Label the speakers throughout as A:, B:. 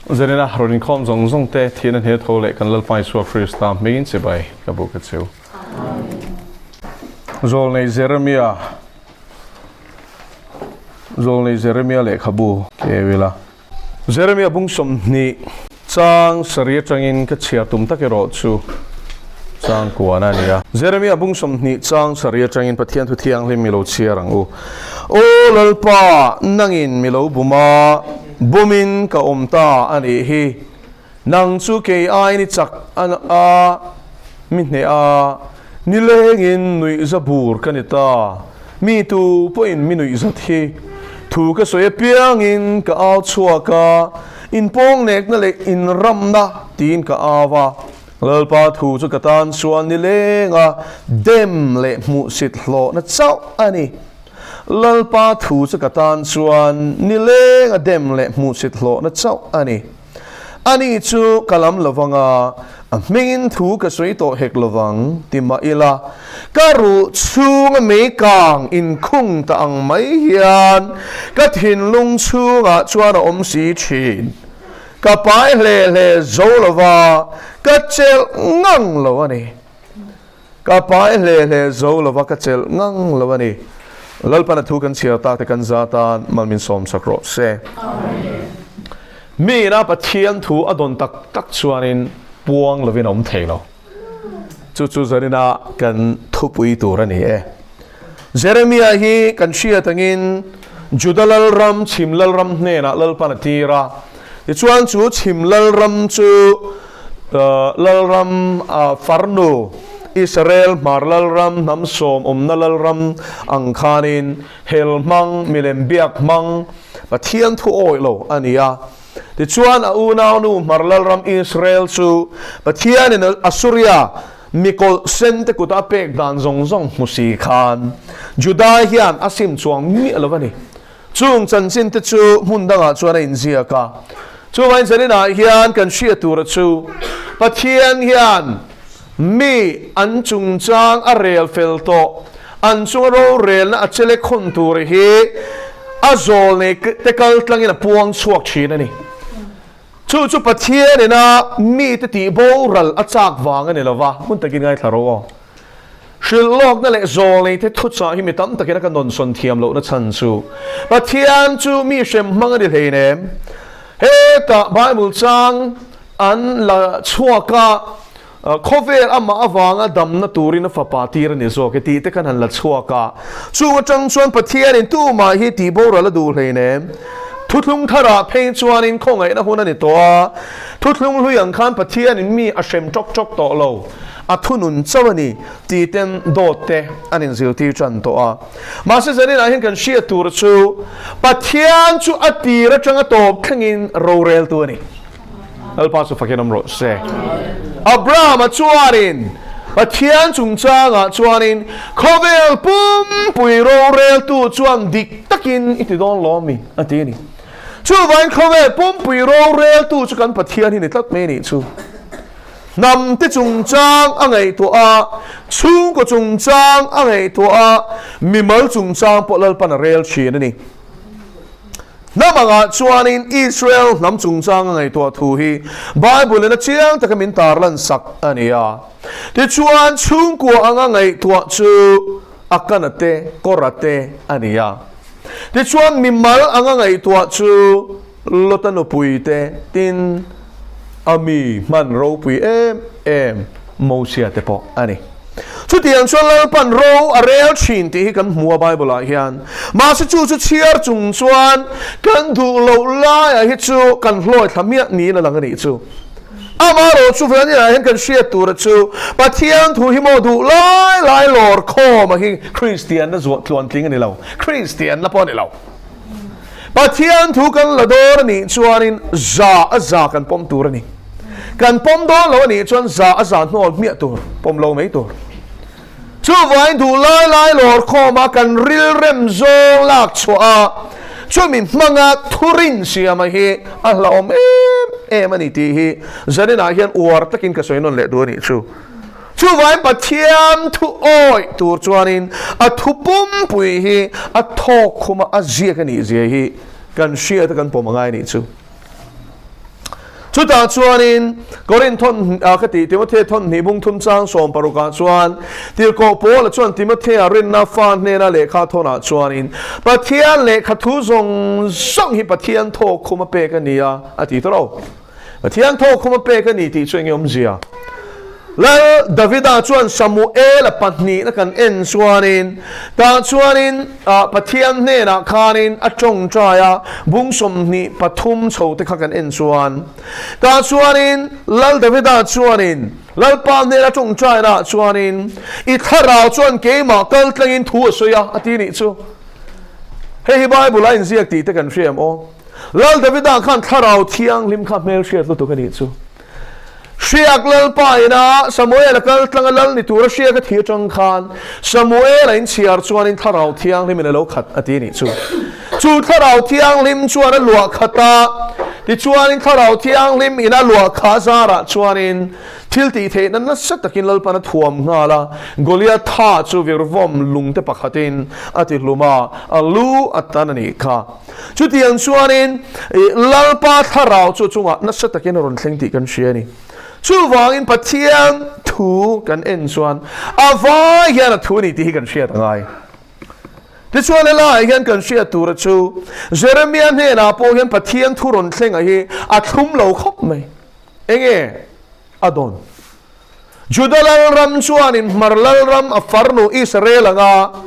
A: Zanina rawn inkhawm zawng zawng te thihna hne tho leh kan Lalpa Isua Krista hmingin chibai ka buk a cheu. Zawlnei Jeremia Zawlnei Jeremia lehkhabu keu ila. Jeremia bung 20 chang sarih atangin ka chhiar tum tak erawh chu chang kuan a ni a. Jeremia bung 20 chang sarih atangin Pathian thu thianghlim mi lo chhiar ang u. Aw Lalpa, nangin mi lo bum a, bumin ka awm ta a nih hi. Nang chu kei aiin i chak a, mi hneh a, nilengin nuihza bur ka ni ta. Mi tu pawhin mi nuihzat hi. Thu ka sawi apiangin ka au chhuak a, inpawngnekna leh inramna tiin ka au a. Lalpa thu chu ka tan chuan nilenga dem leh hmuhsit hlawhna chauh a ni. Lalpa thu chu ka tan chuan nilenga dem leh hmuhsit hlawhna chauh a ni. Ani chu ka lam lovang a, a hmingin thu ka sawi tawh hek lovang ti mah ila, ka ruh chhunga mei kang inkhung ta ang mai hian ka thinlung chhungah chuan a awm si thin. Ka pai hle hle zo lova, ka chelh ngang lo a ni. Ka pai hle hle zo lova, ka chelh ngang lo a ni. Lalpana thu kan chhiar tak te kan za tan mal min sawm sak rawh se. Mi ina Pathian thu a dawn tak tak chuanin puang lovin a awm thei lo. Chu chu zanina kan thupui tur a ni e. Jeremia hi kan hriat angin Juda lalram, chhim lalram hnenah Lalpan a tir a. Tichuan chu chhim lalram chu lalram farnu Israel hmar lalram hnam sawm awmna lalram ang khanin hel hmang, milem biak hmang, Pathian thu awih lo a ni a. Tichuan a unaunu hmar lalram Israel chu Pathianin Assuria mikawlh sen te kuta a pek dan zawng zawng hmu si khan Juda hian a sim chuang miah lo a ni. Chung chanchin te chu hmun dangah chuan a inziak a. Chuvangin zaninah hian kan hriat tura chu Pathian hian mi an chungchang a rel fel tawh, an chunga rorelna a chele khawn tur hi a zawl nei te kal tlangin a puang chhuak thin a ni. Chu chu Pathian ina mite tih boral a chak vang a ni lova, hmun takin ngaithla rawh aw. Hrilh lawkna leh zawl nei te thuchah hi mi tam takin a ka nawnsawn thiam lohna chhan chu Pathian chu mi hrem hmang a ni hleinem. Hetah Bible chang an la chhuak a, khawvel amah avanga damna turin a fapa tir a ni zawk e tih te khan han la chhuak a. Chung atang chuan Pathianin tumah hi tih boral a duh hleinem. Thuthlung tharah phei chuanin khawngaihna hun a ni tawh a, thuthlung hlui ang khan Pathianin mi a hrem tawk tawk tawh lo. A thunun chauh a ni tih ten dawt te an inzirtir tan tawh a. Mahse zaninah hian kan hriat tur chu Pathian chu a tir atanga tawp thlengin roreltu a ni. Lalpa chu fakin awm rawh se. Abrahama chuanin Pathian chungchangah chuanin khawvel pumpui roreltu chuan dik takin i ti dawn lawm mi a ti a ni. Chuvangin khawvel pumpui roreltu chu kan Pathian hi ni tlat mai a nih chu. Hnam te chungchang a ngaihtuah a, chhungkaw chungchang a ngaihtuah a, mimal chungchang pawh Lalpan a rel thin a ni. Hnam angah chuanin Israel hnam chungchang a ngaihtuah thu hi Bible-in a chiang taka min tarlan sak a ni a. Tichuan, chhungkua anga ngaihtuah chu Akana te, Kora te a ni a. Tichuan, mimal anga ngaihtuah chu Lota nupui te tin a mi hman ropui em em Mosia te pawh a ni. Chutiang chuan Lalpan ro a rel thin tih hi kan hmu a Bible ah hian. Mahse chu chu chhiar chung chuan kan duh loh laiah hi chu kan hlawi thla miah niin a lang a nih chu. Amaherawh chu Vania hian kan hriat tura chu Pathian thu hi maw duh lai lai lawr khawm a hi Kristianna zuah tluantling a ni lo, Kristianna pawh a ni lo. Pathian thu kan la dawn a nih chuanin za a za kan pawm tur a ni. Kan pawm dawn lo a nih chuan za a za hnawl hmiah tur, pawm lo mai tur. Chuvain duh lai lai lawr khawma kan rilrem zawng lak chhuah a, chumi hmanga thurin siama hi a hlauhawm em em a ni tih hi zaninah hian uar takin ka sawi nawn leh duh a nih chu. Chuvain Pathian thu awih tur chuanin a thu pumpui hi a thawk khuma a ziak a nih zia hi kan hriat a kan pawm a ngai a nih chu. Chutah chuanin Korinth thawn ka tih Timothea thawn hnih bung thum chang sawm parukah chuan Tirhkoh Paula chuan Timothea rinna fa hnena lehkha thawnah chuanin Pathian lehkha thu zawng zawng hi Pathian thawk khum a pek a ni a, a ti ta lo. Pathian thawk khum a pek a ni tih chu enge awmzia? Lal Davida chuan Samuela pahnihna kan en chuanin tah chuanin Pathian hnenah khanin a tawngtai a, bung 23 chho te kha kan en chuan tah chuanin Lal Davida chuanin Lalpa hnena tawngtainaah chuanin i thlarau chuan keimah kal tlangin thu a sawi a, a ti nih chu. Hei hi Bible a inziak tih te kan hria em aw? Lal Davida khan thlarau thianghlim kha hmelhriat lutuk a nih chu. Hriak Lalpa ina Samuel a kal tlanga lal ni tura hriak a thi atang khan Samuel a inchhiar chuanin thlarau thianghlimin a lo khat a ti a nih chu. Chu thlarau thianghlim chuan a luah khat a, tichuanin thlarau thianghlim ina luah khah zarah chuanin thil tih theihna nasa takin Lalpan a thuam nghal a, Goliatha chu virvawm lungte pakhatin a ti hlum a, a lu a tan a nih kha. Chutiang chuanin Lalpa thlarau chu chungah nasa takin a rawn thleng tih kan hria a ni. Chuvangin Pathian thu kan en chuan a vai hian a thu a ni tih hi kan hriat a ngai. Tichuan helaiah hian kan hriat tura chu Jeremia hnenah pawh hian Pathian thu rawn thlenga hi a thlum lo khawp mai. Enge a dawn? Juda lalram chuanin Hmar lalram a farnu Israel anga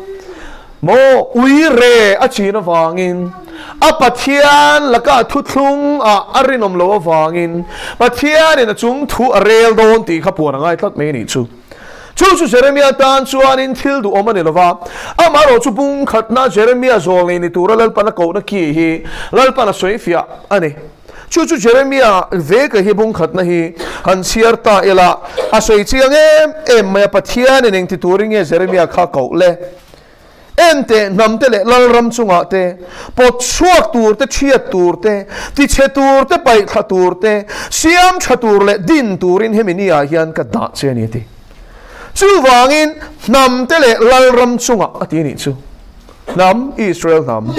A: maw ui re a chin avangin, a Pathian laka thuthlung ah a rinawm lo avangin Pathianin a chung thu a rel dawn tih kha puan a ngai tlat mai a nih chu. Chu chu Jeremia tan chuanin thil duhawm a ni lova, amaherawh chu bung khatna Jeremia zawl nei ni tura Lalpan a kohna ki hi Lalpan a sawi fiah a ni. Chu chu Jeremia veka hi bung khatna hi han chhiar ta ila, a sawi chiang em em mai a, Pathianin engti turin nge Jeremia kha koh le? Enteh hnamte leh lalram chungah te, pawt chhuak tur te, thiat tur te, tichhe tur te, paih thla tur te, siam tha tur leh din turin hemi ni ah hian ka dah che a ni a ti. Chuvangin hnamte leh lalram chungah a ti a nih chu. Hnam, Israel hnam.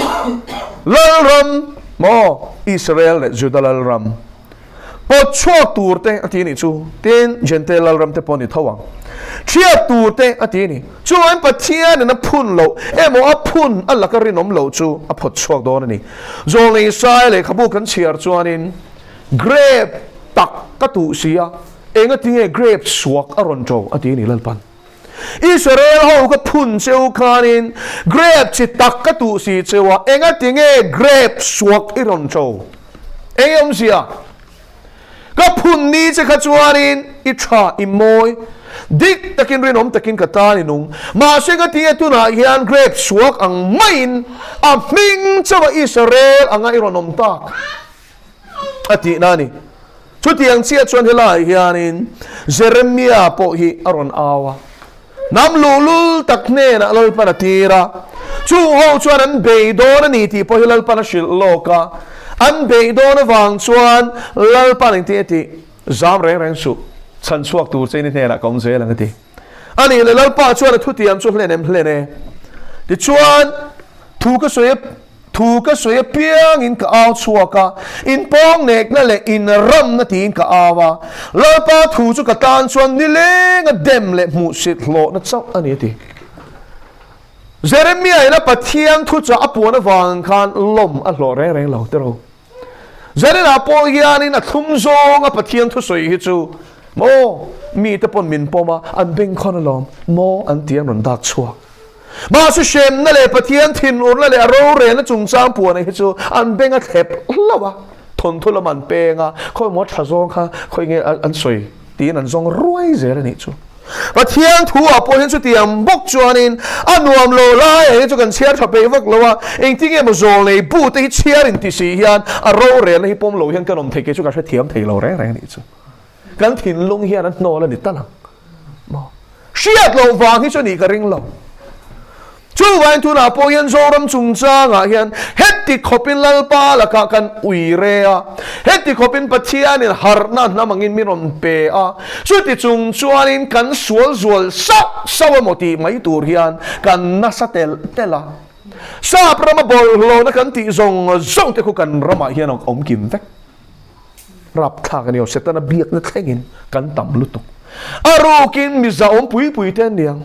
A: Lalram, maw? Israel leh Juda lalram. Pawt chhuak tur te a ti a nih chu. Tin, Jentail lalram te pawh a ni tho ang. Thiat tur te a ti a ni. Chuan Pathianin a phun loh emaw a phun a laka rinawm loh chu a phawt chhuak dawn a ni. Zawlnei Sai lehkhabu kan chhiar chuanin grape tak ka tuh si a, engatinge grape suak a rawn ṭo a ti a ni Lalpan. Israel ho ka phun cheu khanin grape chi tak ka tuh si cheu a, engati nge grape suak i rawn ṭo? Eng awmzia? Ka phun ni che kha chuanin i ṭha, i mawi, dik takin rinawm takin ka tan i nung. Mahse ka ti nge tunah hian grape suak ang maiin a hming chauha Israel anga i rawn awm tak? A tihna a ni. Chutiang chiah chuan helaiah hianin Jeremia pawh hi a rawn au a, hnam luhlul tak hnenah Lalpan a tir a, chung ho chuan an bei dawn a ni tih pawh hi Lalpan a hrilh lawk a, an bei dawn avang chuan Lalpan engtin a tih? Zam reng reng suh, chhan chhuak tur che in i hnenah ka awm zel ang a ti. A nih leh Lalpa chuan a thutiam chu hlen em hlen e. Tichuan, thu ka sawi a. Thu ka sawi apiangin ka au chhuak a, inpawng nekna leh inramna tiin ka au a. Lalpa thu chu ka tan chuan nilenga dem leh hmuhsit hlawhna chauh a ni a ti. Jeremia ina Pathian thuchah a puan avang khan lawm a hlawh reng reng lo tiraw. Zaninah pawh hianin a thlum zawnga Pathian thusawi hi chu maw mite pawn min pawm a, an bengkhawn alawm maw an ti an rawn dak chhuak. Mahse hremna leh Pathian thinurna leh a rorelna chungchang puana hi chu an beng a thlep hlauh a, thawnthu lam an peng a, khawi maw tha zawng kha khawi nge an sawi tiin an zawng ruai zel a nih chu. Pathian thu ah pawh hian chutiang bawk chuanin a nuam lo laiah hi chu kan chhiar tha peih vak lo a, engtin nge maw zawl nei bu te hi chhiar in ti si hian a rorelna hi pawm lo hian kan awm thei kei chu ka hrethiam thei lo reng reng a nih chu. Kan thinlung hian a hnawl a ni tal ang maw? Hriat loh vang hi chu nih ka ring lo. Chuvangin tunah pawh hian Zoram chungchangah hian heti khawpin Lalpa lakah kan ui re a, heti khawpin Pathianin harhna hnam angin min rawn pe a, chuti chung chuanin kan sual zual sauh sauh emaw tih mai tur hian kan nasa telh telh a. Sap rama bawlhhlawhna kan tih zawng zawng te khu kan ramah hian a awm kim vek. Rapthlak a ni aw, Setana biakna thlengin kan tam lutuk. A rukin mi zahawm pui pui te an ni ang.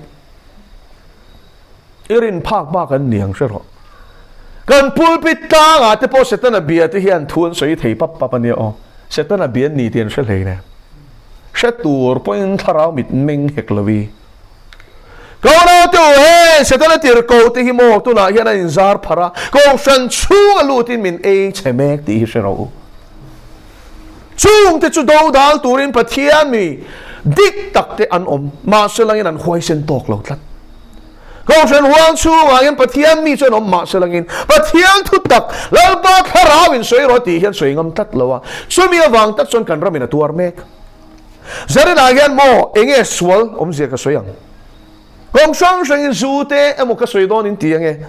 A: I rin phak bak an ni ang hre rawh. Kan pulpit tlangah te pawh Setana bia te hian thu an sawi thei pap pap a nia aw. Setana bia an ni tih an hre hlei nen. Hre tur pawhin thlarau mit meng hek lo i. Ko naute u he, Setana tirhkoh te hi maw tunah hian an inzar pharh a, kohhran chhunga lutin min ei chhe mek tih hi hre rawh u. Chungte chu dodal turin Pathian mi dik tak te an awm, mahse langin an huaisen tawk lo tlat. Kohhran huang chhungah hian Pathian mi chu an awm, mahse langin Pathian thu tak Lalpa thlarau in sawi rawh tih hian sawi ngam tlat lo a, chumi avang tak chuan kan ramin a tuar mek. Zarinah hian maw enge sual awmzia ka sawi ang? Kawng hrang hrangin zu te emaw ka sawi dawn in ti ange.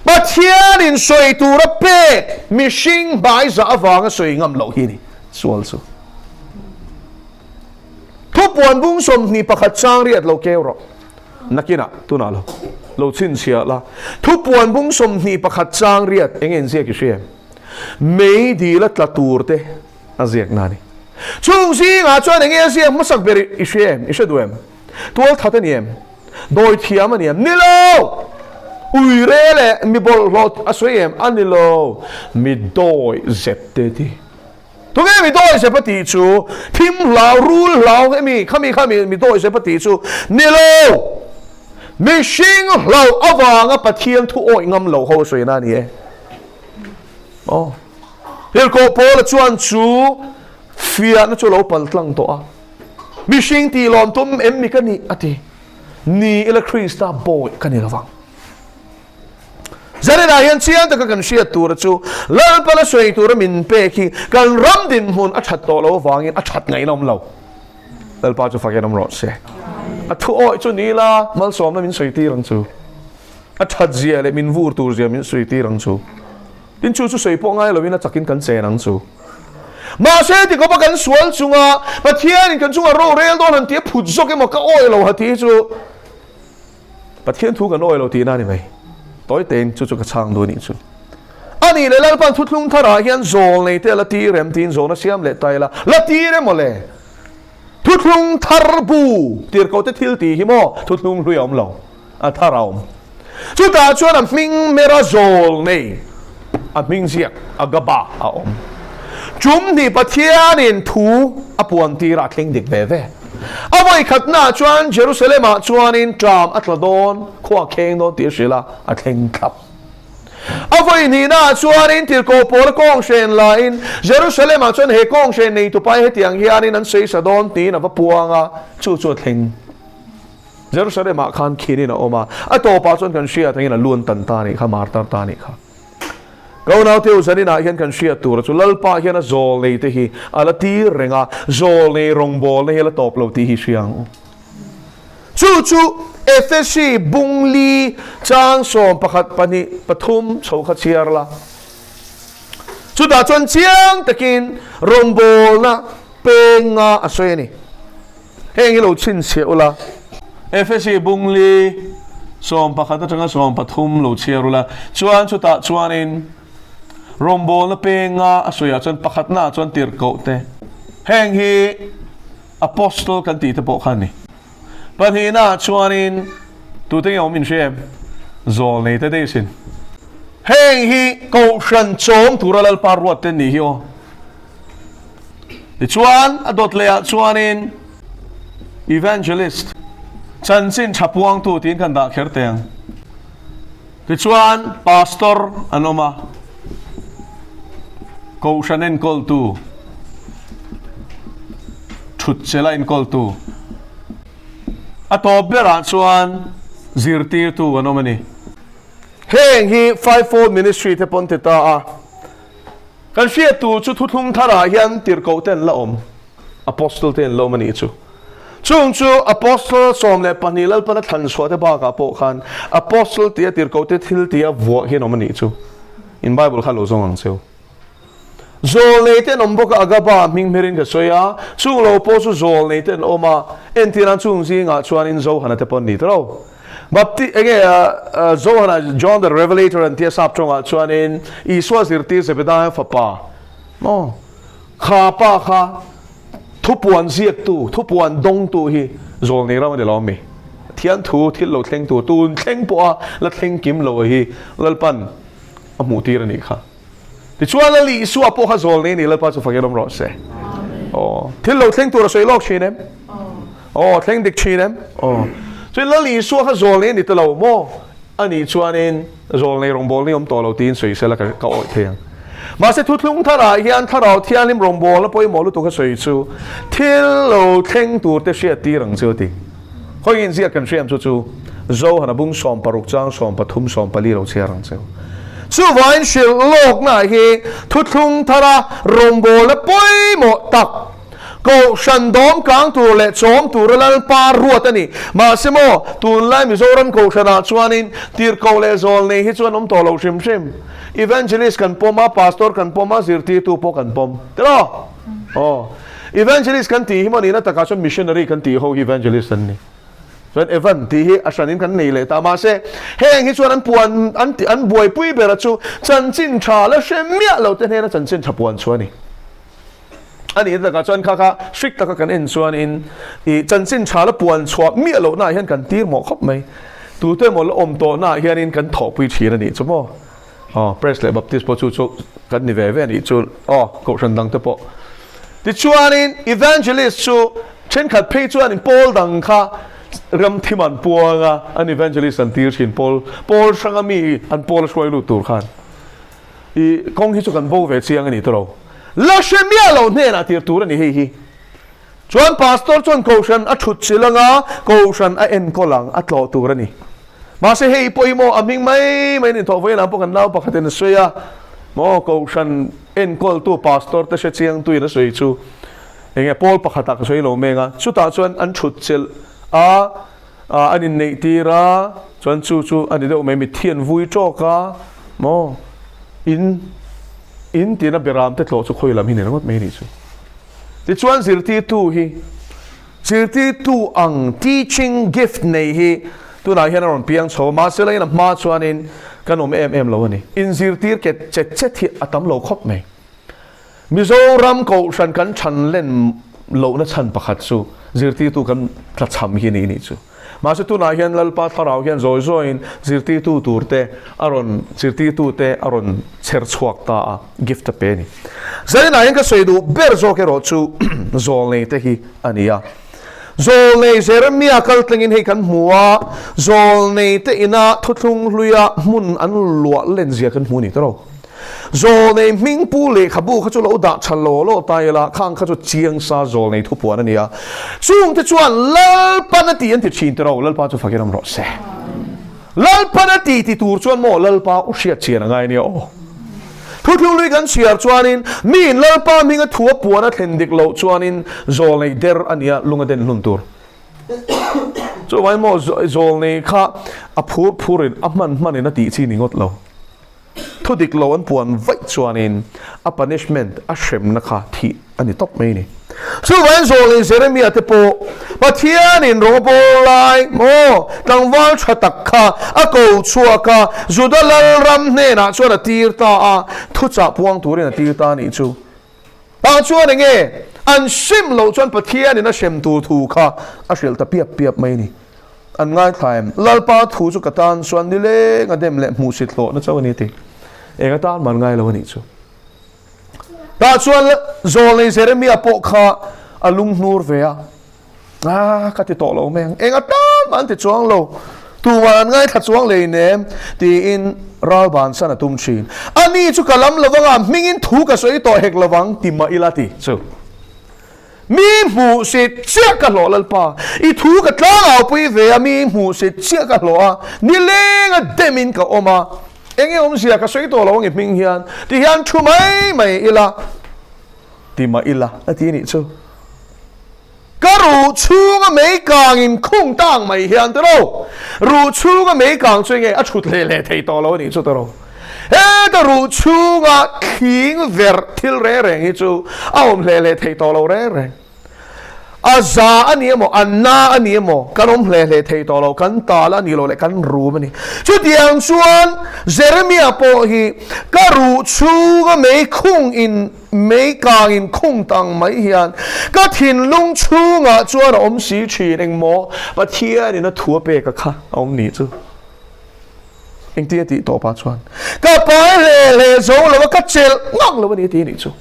A: Pathianin sawi tura pek mihring hmaizah avanga sawi ngam loh hi ni sual chu. Thupuan bung 21 chang riat lo keu rawh. Nakinah tunah lo lo chhinchhiah la. Thupuan bung 21 chang riat enge inziak i hria em? Mei dila tla tur te a ziak na ni. Chung zingah chuan enge a ziak hmasak ber i hria em? I hre duh em? Tual that a ni em? Dawi thiam a ni em? Ni lo! Ui re leh mi bawlhhlawh a sawi em? A ni lo! Mi dawi zep te ti. Tunge mi dawi zep a tih chu? Thim hlau, rul hlau hemi khami khami mi dawi zep a tih chu? Ni lo! Mihring hlauh avanga Pathian thu awih ngam lo ho sawi na a ni e. Aw. Tirhkoh Paula chuan chu fiahna chu a lo pal tlang tawh a. Mihring tih lawm tum em mi ka nih? a ti. Ni ila Krista bawi ka ni lovang. Zaninah hian chiang taka kan hriat tura chu Lalpana sawi tura min pek hi kan ram dinhmun a that tawh lo avangin a that ngaihna awm lo. Lalpa chu fakin awm rawh se. A thu awih chu ni ila malsawmna min sawi tir ang chu. A that zia leh min vur tur zia min sawi tir ang chu. Tin chu chu sawi pawh ngai lovin a chakin kan chen ang chu. Mahse ti khawpa kan sual chunga Pathianin kan chunga ro rel dawn han tih a phut zawk emaw ka awih lo ha tih hi chu Pathian thu kan awih lo tihna a ni mai. Tawi tein chu chu ka chhang duh a nih chu. A nih leh Lalpan thuthlung tharah hian zawl nei te a la tir em tiin zawhna siam leh ta ila, la tir emaw le? Thuthlung thar bu tirhkoh te thil tih hi maw thuthlung hlui a awm lo, a thar a awm. Chutah chuan a hming mera zawl nei, a hming ziak Agaba a awm. Tum hnih Pathianin thu a puan tir a, a thleng dik ve ve. A vawi khatnaah chuan Jerusalem-ah chuanin ṭam a tla dawn, khua a kheng dawn tih a hrilh a, a thleng thlap. A vawi hnihnaah chuanin tirhkoh pawl kawnghren laiin Jerusalem-ah chuan he kawnghren nei tupa hi hetiang hianin an sawi sa dawn tiin a va puang a, chu chu a thleng. Jerusalem-ah khan khinin a awm a, a tawpah chuan kan hriat angin a luan tan ta a nih kha, martar ta a nih kha. Ka unaute u zaninah hian kan hriat tura chu Lalpa hian a zawl nei te hi a la tir reng a, zawl nei rawngbawlna hi a la tawp lo tih hi hria ang u. Chu chu Efesi bung li chang sawm pakhat pahnih pathum chho kha chhiar la. Chutah chuan chiang takin rawngbawlna peng nga a sawi a ni. Heng hi lo chhinchhiah ula. Efesi bung li 11 atanga 13 lo chhiar ula. Chuan chutah chuanin rawngbawlna peng nga a sawiah chuan pakhatnaah chuan tirhkoh te. Heng hi Apostle kan tih te pawh kha a ni. Pahnihnaah chuanin tute nge awm in hria em? Zawl nei te daih sin. Heng hi Kohhran chawm tura Lalpa ruat te an nih hi aw. Tichuan a dawt lehah chuanin Evangelist, chanchin tha puangtu tiin kan dah kher teh ang. Tichuan Pastor an awm a, Kohhran enkawltu, thutchela enkawltu, a tawp berah chuan zirtirtu an awm a ni. Heng hi Fivefold Ministry te pawn ti ta a, kan hriat tur chu thuthlung tharah hian tirhkoh te an la awm, Apostle te an la awm a nih chu. Chung chu Apostle 12 Lalpana thlan chhuah te bakah pawh khan Apostle tia tirhkoh te thil tia vuah hian awm a nih chu. In Bible kha lo zawng ang cheu. Zawlnei te an awm bawk a, Agaba hming hmerin ka sawi a, chung lo pawh chu zawlnei te an awm a, entirah chung zingah chuanin Johana te pawh an ni ta lo. Bapti enge Johana, John the Revelator an tia sap tawngah chuanin Isua zirtir Zebedaia fapa maw? Kha pa kha thupuan ziaktu, thupuan dawngtu hi zawlnei ram a ni lo ami? Pathian thu thil lo thleng tur, tun thleng pawha la thleng kim lo hi Lalpan a hmuh tir a nih kha. Tichuan Lal Isua pawh kha zawlnei a ni, Lalpa chu fakin awm rawh se. Aw, thil lo thleng tur a sawi lawk thin em? Aw, thleng dik thin em? Aw, chuan Lal Isua kha zawlnei a ni ta lo maw? A nih chuanin zawlnei rawngbawlna i awm tawh lo tiin sawi sela ka ka awih thei ang. Mahse thuthlung tharah hian Thlarau Thianghlim rawngbawlna pawimawh lutuk a sawi chu thil lo thleng tur te hriat tir ang chu a ti. Khawiin ziak kan hriam chu chu Zohana bung 16 chang 13 14 lo chhiar ang cheu. Chuvangin hrilh lawkna hi thuthlung thara rawngbawlna pawimawh tak Kohhran dawm kang tur leh chawm tura Lalpa ruat a ni. Mahse maw, tunlai Mizoram Kohhranah chuanin tirhkoh leh zawlnei hi chuan awm tawh lo hrim hrim. Evangelist kan pawm a, Pastor kan pawm a, zirtirtu pawh kan pawm. Tiraw? Aw. Evangelist kan tih hi maw nihna takah chuan missionary kan tih ho hi evangelist an ni. Chuan Evan tih hi a hranin kan nei leh ta. Mahse, heng hi chuan an puan an an buaipui bera chu chanchin tha la hre miah lo te hnena chanchin tha puan chu a ni. A nih takah chuan kha kha strict taka kan en chuanin ih chanchin tha la puan chhuah miah lohnaah hian kan tir mawh khawp mai. Tute emaw la awm tawhnaah hianin kan thawhpui thin a nih chu maw. Aw Press leh Baptist pawh chu chu kan ni ve ve a nih chu aw kohhran dang te pawh. Tichuanin evangelist chu thenkhat phei chuanin pawl dang kha ram thim an puang a, an evangelist an tir thin pawl pawl hranga mi an pawl a hruai lut tur khan. I kawng hi chu kan bo ve chiang a ni tawh lo. La hre miah lo hnenah tir tur a ni hei hi. Chuan pastor chuan kohhran a thut chilh anga kohhran a enkawl ang a tlawh tur a ni. Mahse hei pawh hi maw a hming mai mai in thawh vawiin ah pawh kan nau pakhatin a sawi a, maw kohhran enkawltu pastor te hre chiangtuin a sawi chu enge pawl pakhatah ka sawi lo meng a, chutah chuan an thut chilh a, an inneih tir a, chuan chu chu a ni deuh mai mitthi an vui tawk a maw in in tina beram te tlawh chu khawi lam hi ni ringawt mai a nih chu. Tichuan zirtirtu hi zirtirtu ang teaching gift nei hi tunah hian a rawn piang chho a, mahse la in a hma chuanin kan awm em em lo a ni. Inzirtir ket chet chet hi a tam lo khawp mai. Mizoram Kohhran kan chhan len lohna chhan pakhat chu zirtirtu kan tlachham hi a ni nih chu. Mahse tunah hian Lalpa Thlarau hian zawi zawiin zirtirtu turte a rawn zirtirtute a rawn chher chhuak ta a, gift a pe a ni. Zaninah hian ka sawi duh ber zawk erawh chu zawlnei te hi a ni a. Zawlnei Jeremia kal tlengin hei kan hmu a, zawlnei te ina thuthlung hluia hmun an luah len zia kan hmu a ni tawh lo. Zawlnei hmingpu lehkhabu kha chu lo dah tha law law ta ila, khang kha chu chiang sa zawlnei thupuan a ni a. Chungte chuan Lalpan a ti an ti thin tiro, Lalpa chu fakin awm rawh se. Lalpan a ti ti tur chuan maw Lalpa u hriat chian a ngai nia aw. Thuthlung lui kan chhiar chuanin miin Lalpa hminga thu a puan a thlen dik loh chuanin zawlnei der a nia lung a den hlun tur. Chuvangin maw zawlnei kha a phur phurin a hman hmanin a tih chi ni ngawt lo. Thu dik lo an puan vaih chuanin a punishment, a hremna kha thih a ni tawp mai a ni. Chuvangin Zawlin Jeremia te pawh Pathianin rawng a bawl lai maw tlangval tha tak kha a ko chhuak a, Juda lalram hnenah chuan a tir ta a, thuchah puang turin a tir ta a nih chu. Tah chuan enge an sim loh chuan Pathianin a hrem tur thu kha a hrilh ta piap piap mai a ni. An ngaithla em? Lalpa thu chu ka tan chuan nileng a dem leh hmuhsit hlawhna chauh a ni ti. Eng atan man ngai lo a nih chu. Tah chuan Zawlnei Jeremia pawh kha a lunghnur ve a. Ah, ka ti tawh lo mai ang. Eng atan mah an ti chuang lo. Tumah an ngaithla chuang lei nem tiin ral bansan a tum thin. Ani chu ka lam lovang a, hmingin thu ka sawi tawh hek lovang ti mah ila ti chu. Mi hmuhsit chiah ka hlawh Lalpa, i thu ka tlangau pui ve a, mi hmuhsit chiah ka hlawh a, nilenga demin ka awm a, enge awmzia ka sawi tawh lo ang i hming hian, ti hian thu mai mai ila, ti mah ila a ti nih chu. Ka ruh chhunga meikangin khung tang mai hian tiraw, ruh chhunga meikang chu enge a thut hle hle thei tawh lo a nih chu tiraw. Heta ruh chhunga thling verh thil reng reng hi chu a awm hle hle thei tawh lo reng reng. A za a ni emaw, a na a ni emaw, kan awm hle hle thei tawh lo, kan tal a ni lo leh kan rum a ni. Chutiang chuan Jeremia pawh hi ka ruh chhunga mei khung in, mei kang in khung tang mai hian ka thinlung chhungah chuan a awm si thin engmaw Pathianin a thu a pek a kha a awm ni chu. Engtin a tih tawh pah chuan ka pai hle hle zo lo a, ka chelh ngang lo a ni a ti a nih chu.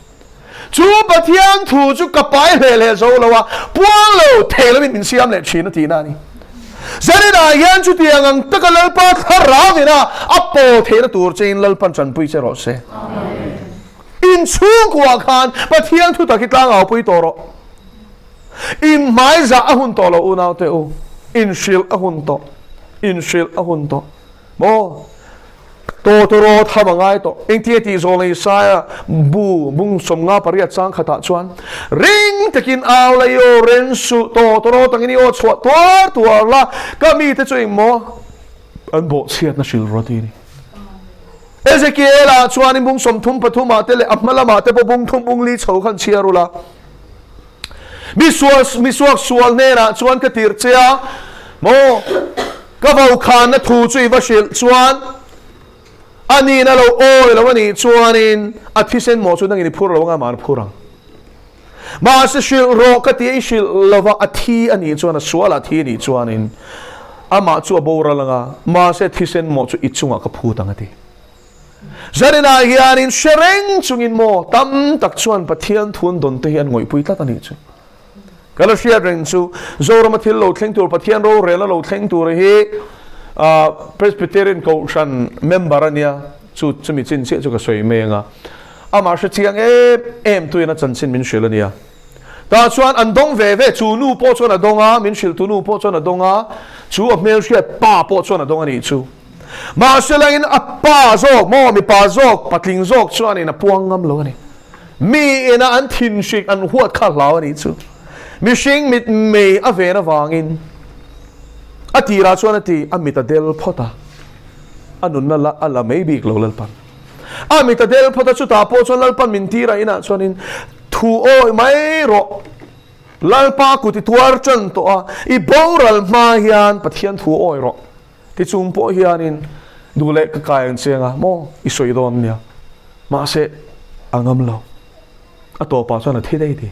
A: Chu Pathian thu chu ka pai hle hle zo lo a, puang lo thei lovin min siam leh thin a tihna a ni. Zaninah hian chutiang ang taka Lalpa thlarau ina a pawl theihna tur chein Lalpan tanpui che rawh se. Inchhungkuah khan Pathian thu tak hi tlangaupui tawh rawh. Inhmaizah a hun tawh lo unaute u, inhrilh a hun tawh, inhrilh a hun tawh. Maw? Tawtawrawt ham a ngai tawh. Engtia tih zawh nei Saia bu bung 58 chang khatah chuan, Ring takin au la i aw ren suh, tawtawrawt angin i aw chhuah tuar tuar la, ka mite chu engmaw an bawhchhiatna hrilh rawh ti a ni. Ezekiel-ah chuanin bung 33 ah te leh a hma lamah te pawh bung thum bung li chho khan chhiar ula. Mi sual, mi suak sual hnenah chuan ka tirh che a, maw? Ka vaukhana thu chu i va hrilh chuan a nin a lo awi lo a nih chuanin a thisen mawh chu nangin i phur lo anga mah an phur ang. Mahse hrilh rawh ka ti a, i hrilh lova a thi a nih chuan, a sualah thi a nih chuanin amah chu a boral anga, mahse thisen mawh chu i chungah ka phut ang a ti. Zaninah hianin hre reng chungin maw tam tak chuan Pathian thun dawn te hi an ngawihpui tlat a nih chu. Ka la hriat reng chu Zorama thil lo thleng tur Pathian rorelna lo thleng tur hi Presbyterian Kohhran member a nia chu chumi chin chiah chu ka sawi mai anga amah hre chiang em em tuin a chanchin min hrilh a nia. Tah chuan an dawng ve ve, chu nu pawh chuan a dawng a, min hrilhtu nu pawh chuan a dawng a, chu a hmelhriat pa pawh chuan a dawng a nih chu. Mahse langin a pa zawk maw mipa zawk patling zawk chuanin a puang ngam lo a ni. Mi ina an thinhrik an huat kha hlau a nih chu. Mihring mit mei a ven avangin a tirah chuan a ti a mit a del phawt a, a nunna la a la mai bik lo Lalpan. A mit a del phawt a chutah pawh chuan Lalpan min tirah inah chuanin thu awi mai rawh. Lalpa kut i tuar tan tawh a, i boral hma hian Pathian thu awi rawh. Ti chung pawh hianin duh leh ka kai ang chiang a, maw i sawi dawn nia. Mahse, a ngam lo. A tawpah chuan a thi daih ti.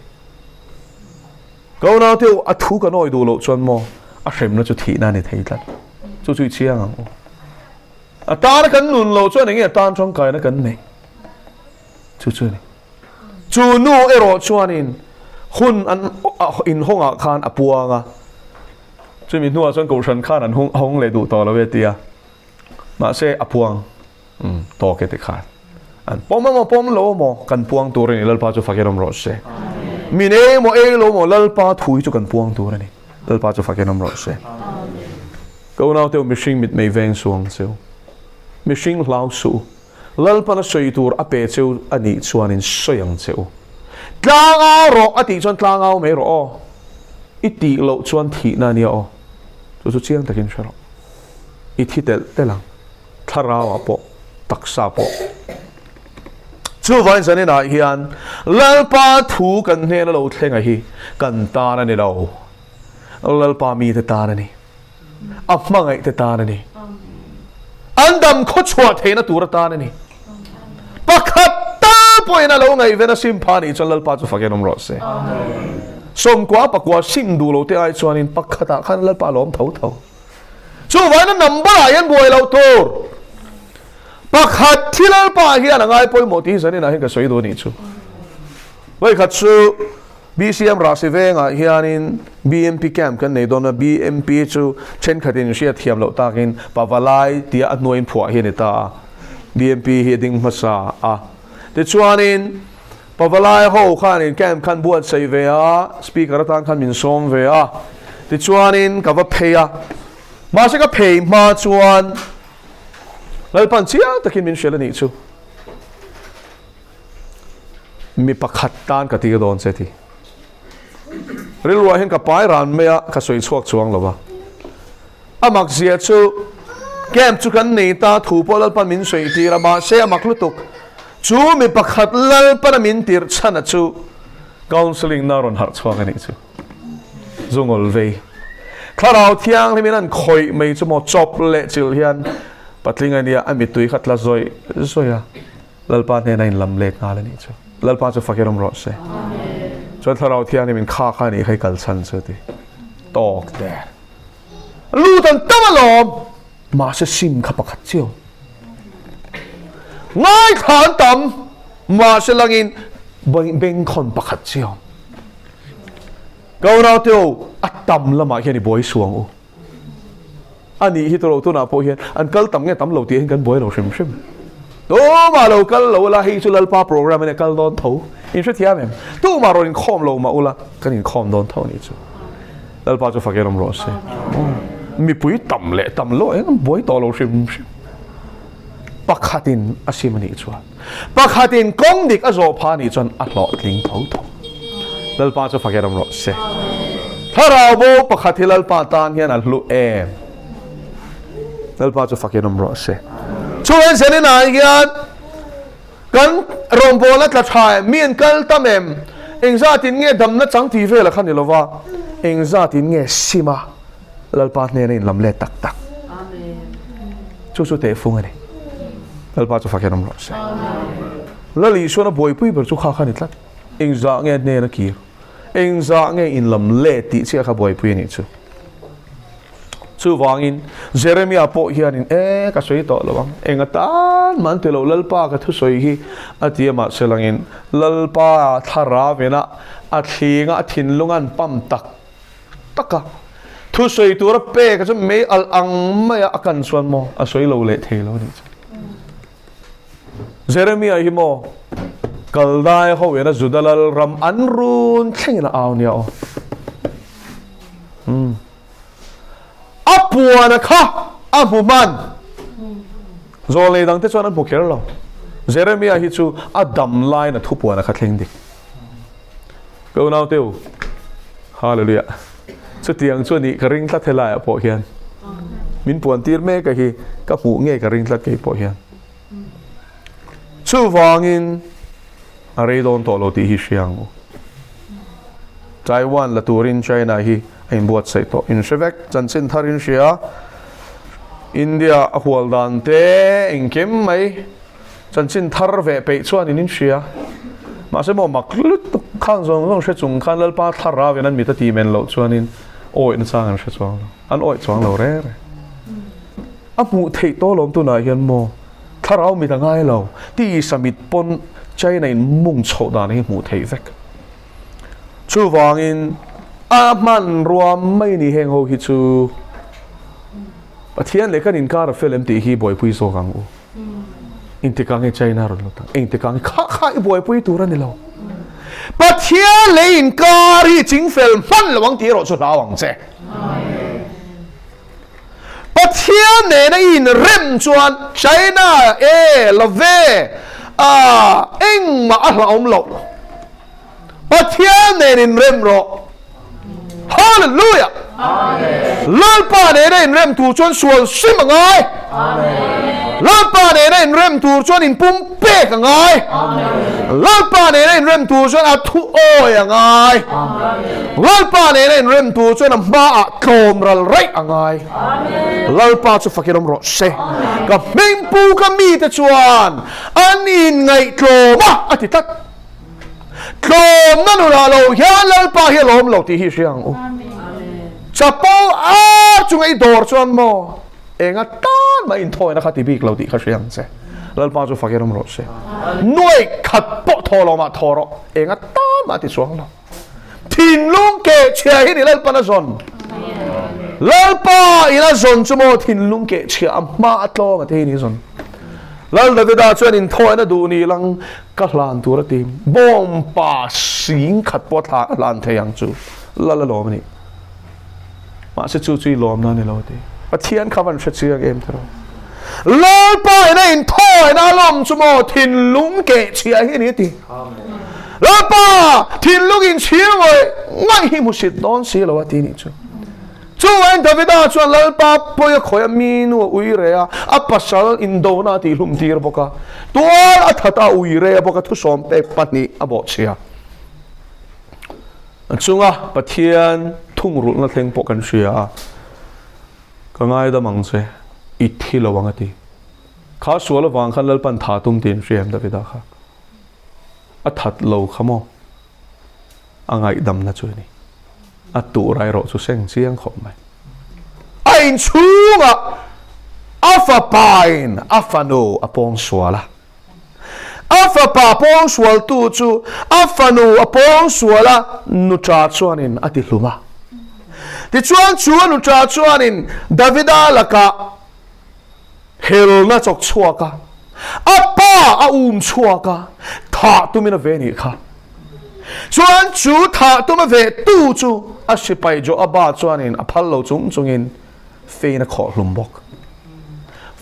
A: Ka unaute u, a thu kan awi duh loh chuan maw a hremna chu thihna a ni thei tlat. Chu chu i chiang ang u. A tana kan nun loh chuan enge a tan tangkaina kan neih? Chu chu a ni. Chu nu erawh chuanin hun an inhawngah khan a puang a. Chumi hnuah chuan Kohhran khan an hawng leh duh tawh lo e tia. Mahse a puang tawk e ti khan. An pawm emaw pawm lo emaw kan puang tur a ni Lalpa chu fakin awm rawh se. Min ei emaw ei lo emaw Lalpa thu hi chu kan puang tur a ni. Lalpa chu fakin awm rawh se. Ka unaute u mihring mitmei veng suang cheu. Mihring hlau suh u. Lalpan a sawi tur a pe cheu a nih chuanin sawi ang che u. Tlangau rawh a tih chuan tlangau mai rawh aw. I tih loh chuan thihna a nia aw. Chu chu chiang takin hre rawh. I thi telh telh ang. Thlarauah pawh, taksa pawh. Chuvain zaninah hian Lalpa thu kan hnena lo thlenga hi kan tan a ni lo. Lalpa mite tan a ni. A hmangaih te tan a ni. An dam khaw chhuah theihna tur atan a ni. Pakhat tal pawhin a lo ngaihven a sim pha nih chuan Lalpa chu fakin awm rawh se. 90 pakua sim duh lo te ai chuanin pakhatah khan Lalpa a lawm tho tho. Chuvangin a number ah hian buai loh tur. Pakhat thi Lalpa hian a ngai pawimawh tih hi zaninah hian ka sawi duh a nih chu. Vawikhat chu BCM Rahsi vengah hianin BMP camp kan nei dawn a, BMP chu thenkhatin hriat thiam loh takin Pavalai tia a hnuaiin phuah hi a ni ta a, BMP hi a ding hmasa a. Tichuanin Pavalai ho khanin camp khan buatsaih ve a, speaker atan khan min sawm ve a, tichuanin ka va phei a, mahse ka phei hma chuan Lalpan chiang takin min hrilh a nih chu. Mi pakhat tan ka tir dawn che ti. Rilruah hian ka pai ran mai a, ka sawi chhuak chuang lo va. A mak zia chu camp chu kan nei ta, thu pawh Lalpan min sawi tir a, mahse a mak lutuk. Chu mi pakhat Lalpana min tirh chhan a chu counselling na rawn harh chhuak a nih chu. Zu ngawl vei. Thlarau Thianghlimin an khawih mai chu maw chawp leh chilh hian patling a nia, a mittui kha tla zawih zawih a, Lalpa hnena inlam let nghal a nih chu. Lalpa chu fakir awm rawh se. Chuan Thlarau Thianghlimin kha kha a nih kha i kal chhan chu a ti tawk der. Lut an tam alawm! Mahse sim kha pakhat chiau. Ngaithla an tam, mahse langin bengkhawn pakhat chiau. Ka unaute ho, a tam lamah hian i buai suang u. A nih hi tawh lo tunah pawh hian an kal tam nge tam lo tih hian kan buai lo hrim hrim. Tumah lo kal lo ula, hei chu Lalpa program a nia kal dawn tho. In hrethiam em? Tumah rawn inkhawm lo mah ula, kan inkhawm dawn tho a nih chu. Lalpa chu fakin awm rawh se. Mipui tam leh tam lo eng an buai tawh lo hrim hrim. Pakhatin a sim a nih chuan, pakhatin kawng dik a zawh phah a nih chuan a hlawhtling tho tho. Lalpa chu fakin awm rawh se. Thlarau bo pakhat hi Lalpa tan hian a hlu em? Lalpa chu fakin awm rawh se. Chuan Zeninah hian Kan rawngbawlna tla tha em? Mi an kal tam em? Engzatin nge damna chang tih vel a kha ni lova, engzatin nge sim a Lalpa hnena inlam let tak tak? Chu chu tehfung a ni. Lalpa chu fak hian awm rawh se. Lal Isuan a buaipui ber chu kha kha ni tlat. Engzah nge hnena kir? Engzah nge inlam let tih chiah kha buaipui a nih chu. Chuvangin, Jeremia pawh hianin, E, ka sawi tawh lo ang, eng atan mah an ti lo, Lalpa ka thusawi hi a ti a, mahse langin Lalpa thlarau ina a thlinga a thinlung an pam tak tak a, thusawi tura pek chu mei alh ang maia a kan chuan maw a sawi lo leh thei lo a nih chu. Jeremia hi maw Kaldai ho ina Juda lal ram an run thlengin a au nia aw. Hmm. A puana kha a hmu hman. Zawlnei dangte chuan an hmu kher lo. Jeremia hi chu a dam laiin a thu puana kha thleng dik. Ka unaute u, Hallelujah. Chutiang chu a nih ka ring tlat helaiah pawh hian. Min puan tir mek a hi ka hmuh ngei ka ring tlat kei pawh hian. Chuvangin a rei dawn tawh lo tih hi hria ang u. Taiwan la turin China hi a inbuatsaih tawh. In hre vek, chanchin thar in hria. India a hual dan te engkim mai chanchin thar veh peih chuan in in hria. Mahse maw mak lutuk khang zawng zawng hre chung khan Lalpa thlarau in an mit a ti men loh chuanin awih nachang an hre chuang lo. An awih chuang lo reng reng. A hmuh theih tawh lawm tunah hian maw thlarau mit a ngai lo tisa mit pawn China in mung chhoh dan hi hmuh theih vek. Chuvangin a hmanrua mai ni heng ho hi chu Pathian leh kan inkar a fel em tih hi buaipui zawk ang u. Engtikah nge China rawn lut ang? Engtikah nge kha kha i buaipui tur a ni lo. Pathian leh inkar hi chingfel hman lo ang tih erawh chu hlau ang che. Pathian nena i inrem chuan China e love a engmah a hlauhawm loh. Pathian nen inrem rawh. Hallelujah! Lalpa nena inrem tur chuan sual sim a ngai. Lalpa nena inrem tur chuan inpum pek a ngai. Lalpa nena inrem tur chuan a thu awi a ngai. Lalpa nena inrem tur chuan a hmaah tlawm ral raih a ngai. Lalpa chu fakin awm rawh se. Ka hmingpu ka mite chuan an inngaihtlawm a, a ti tlat. Tlawmna nunah lo hian Lalpa hi a lawm lo tih hi i hria ang u. Chapo ar chunga i dawr chuan maw enga tan mah inthawina kha ti bik lo tih kha hria ang che. Lalpa chu fakin awm rawh se. Nuai khat pawh thaw lo mah thaw rawh, enga tan mah a ti chuang lo. Thinlung keh chhia hi ni Lalpan a zawn. Lalpa in a zawn chu maw thinlung keh chhia a hma a tlawm a te hi ni zawn. Lal Davida chuan inthawina duh ni lang ka hlan tur a ti. Bawngpa sing khat pawh thla a hlan thei ang chu Lal a lawm a ni. Mahse chu chu i lawmna a ni lo a ti. Pathian kha van hre chiang em tiraw. Lalpa in a inthawina a lawm chu maw thinlung keh chhia hi a ni a ti. Lalpa thinlung inchhir ngawih ngawih hi hmusit dawn si lo a ti nih chu. Chuvain Davida chuan Lalpa pawi a khawih a, mi nu a ui reh a, a pasal indona a tihhlum tir bawk a, tual a that a, a ui reh bawk a, thusawm pek pahnih a bawhchhia. A chunga Pathian. Thungrulhna thleng pawh kan hria a, Ka ngaidam ang che, i thi lo ang a ti. Kha sual avang khan Lalpan tha tum tih an hria em Davida kha? A that lo kha maw? A ngaihdamna chu a ni. A tur erawh chu seng chiang khawp mai. A inchhungah a fapain a fanu a pawng sual a. A fapa pawngsualtu chu a fanu a pawngsual a, nuṭa chuanin a ti hlum a. Tichuan chu a nuṭa chuanin Davida lakah helna chawk chhuak a, a pa a um chhuak a, thah tumin a ve nih kha. Chuan chu thah tum a ve tu chu a sipai Joaba chuanin a phal lo chung chungin fein a khawh hlum bawk.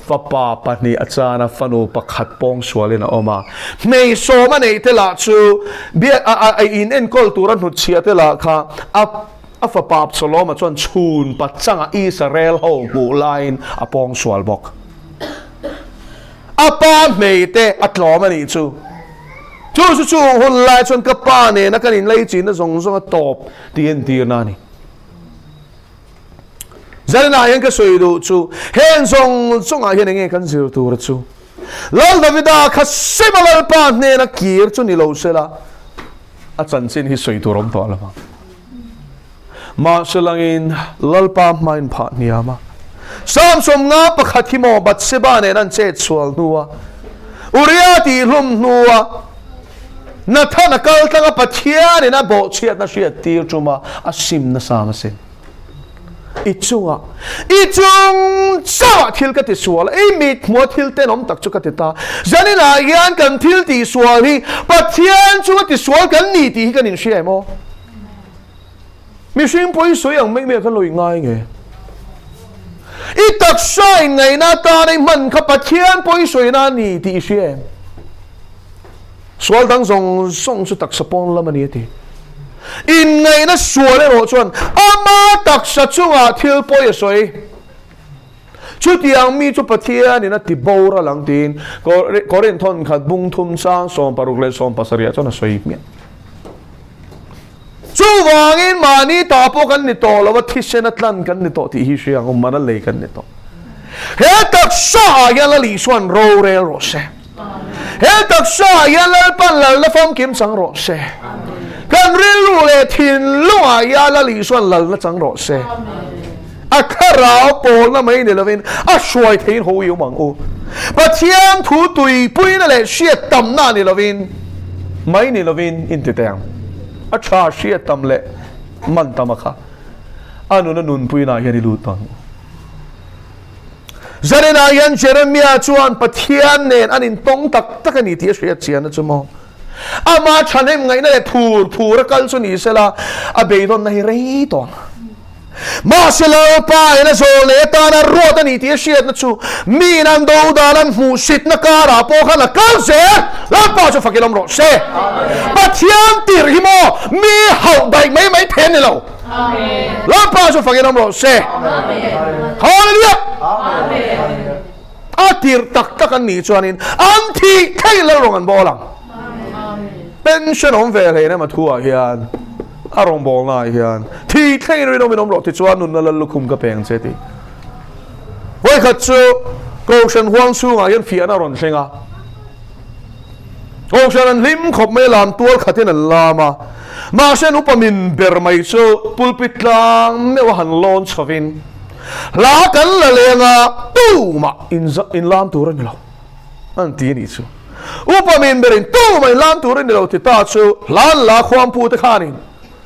A: Fapa pahnih a chan a, fanu pakhat pawngsualin a awm a. Hmei sawm a neih te lah chu biak a a in enkawl tura hnutchhiah te lah kha a a fapa Absaloma chuan chhun pachanga Israel ho hmuh laiin a pawngsual bawk. A pa hmei te a tlawm a nih chu. Chu chu chung hun lai chuan ka pa nena kan inleichinna zawng zawng a tawp tih entirna a ni. Zaninah hian ka sawi duh chu heng zawng zawngah hian enge kan zir tur chu Lal Davida kha Seba Lalpa hnena kir chu ni lo sela a chanchin hi sawi tur awm tawh lo ang. Mahse langin Lalpa hmain phah hniam a. Samsawm nga pakhat hi maw Bathseba nen an chet sual hnua Uria tihhlum hnua Nathana kal tlanga Pathianin a bawhchhiatna hriat tir tuma a sim nasa ang asin. I chungah, i chung chauhah thil ka ti sual a, i mithmua thil tenawm tak chu ka ti ta. Zaninah hian kan thil tih sual hi Pathian chunga ti sual kan ni tih hi kan inhria em aw? Mihring pawh i sawi ang mai mai a kan lo ingai nge? I taksa inngaihna atana i hman kha Pathian pawh i sawina a ni tih i hria em? Sual dang zawng zawng chu taksa pawn lam a ni a ti. Inngaihna sual erawh chuan ama taksa chungah thil pawi a sawi. Chutiang mi chu Pathianin a ti boral ang tiin Korinth thawn khat bung thum chang 16 leh 17 ah chuan a sawi hmiah. Chuvangin mahni ta pawh kan ni tawh lo a, thisen a tlan kan ni tawh tih hi hria ang, man a lei kan ni tawh. He taksa ah hian Lal Isua'n rorel rawh se. He taksa ah hian Lalpan lalna famkim chang rawh se. Kan rilru leh thinlung ah hian Lal Isua'n lalna chang rawh se. A thlarau pawlna mai ni lovin a hruai theiin ho i awm ang u. Pathian thu tuipuina leh hriat tamna ni lovin mai ni lovin inti teh ang. A tha hriat tam leh man tam a kha a nuna nunpuina hian i lut ang u. Zaninah hian Jeremia chuan Pathian nen an intawng tak tak a ni tih a hriat chian a chu maw? Ama thahnem ngaihna leh phur phur a kal chu ni sela a beidawnna hi rei tawh ang. Mahse Lalpa in a zawl leh atana ruat a ni tih a hriatna chu miin an do dan an hmuhsitna karah pawh khan a kal zel. Lalpa chu fakin awm rawh se. Pathian tirh hi maw mi hauh daih mai mai thei a ni lo. Lalpa chu fakin awm rawh se. Hallelujah! A tirh tak tak an nih chuanin an thih thei lal rawng an bawl ang. Pension awm ve hle em a thu ah hian a rawngbawlna ah hian thi thlengin rinawm in awm rawh tichuan nunna lal lukhum ka peng che tih. Vawikhat chu Kohhran huang chhungah hian fiahna a rawn thleng a. Kohhran an hlim khawp mai a lam tual khatin an lam a. Mahse an upa min ber mai chu pulpit tlang meuh a han lawn chhovin hla kan la leng a tumah in lam tur a ni lo an ti a nih chu. Upa min berin tumah in lam tur a ni lo ti ta chu hlan la khuangpu te khanin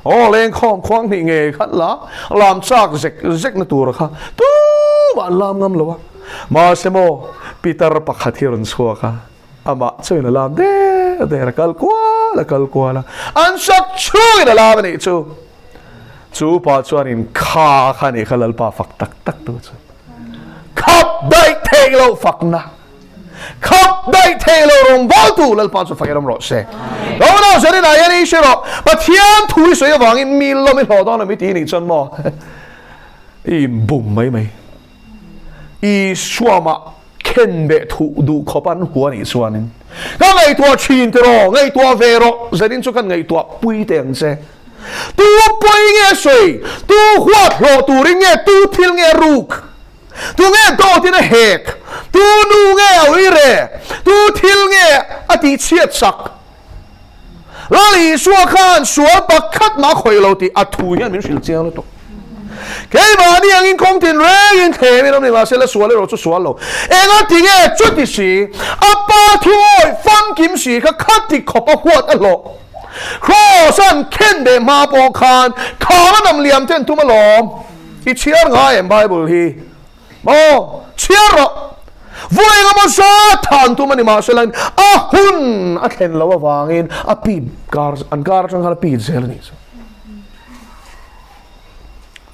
A: aw lengkhawm khuang hnih ngei khan la lam chak zek zek na tur kha tumah an lam ngam lo a. Mahse maw Peter pakhat hi a rawn chhuak a, amah chuan a lam der der a kal kual a kal kual a, an sak chhungin a lam a nih chu. Chu pa chuanin kha kha nih kha Lalpa fak tak tak tu chu. Khap daih theih loh fakna. Khap daih theih loh rawngbawltu Lalpa chu fak i ram rawh se. Lo nau zanin ah hian i hre rawh, Pathian thu i sawi avangin mi lawm i hlawh dawn a mi ti nih chuan maw i inbum mai mai. Isua mah khenbeh thuh duh khawp an hua nih chuanin ka ngaihtuah thin tiraw, ngaihtuah ve rawh, zanin chu kan ngaihtuah pui teh ang che. Tu pawi nge a sawi? Tu huat hlawh turin nge tu thil nge a ruk? Tu nge dawtin a hek? Tu nu nge a uire? Tu thil nge a tihchhiat sak? Lal Isua khan sual pakhat mah a khawih lo tih a thu hian min hrilh chiang lutuk. Keimahni angin kawng tin rengin thlemin awm ni mahse la sual erawh chu sual lo. Engati nge chuti si? A pa thu awih famkim si kha khati khawp a huat a hlawh. Kraws an khen beh hma pawh khan khang a nam liam ten tum alawm. I chhiar ngai em Bible hi? Maw? Chhiar rawh! Vawi engemaw zat than tum a ni mahse lain a hun a thlen loh avangin a pit kar an kar atang khan a pit zel a nih chu.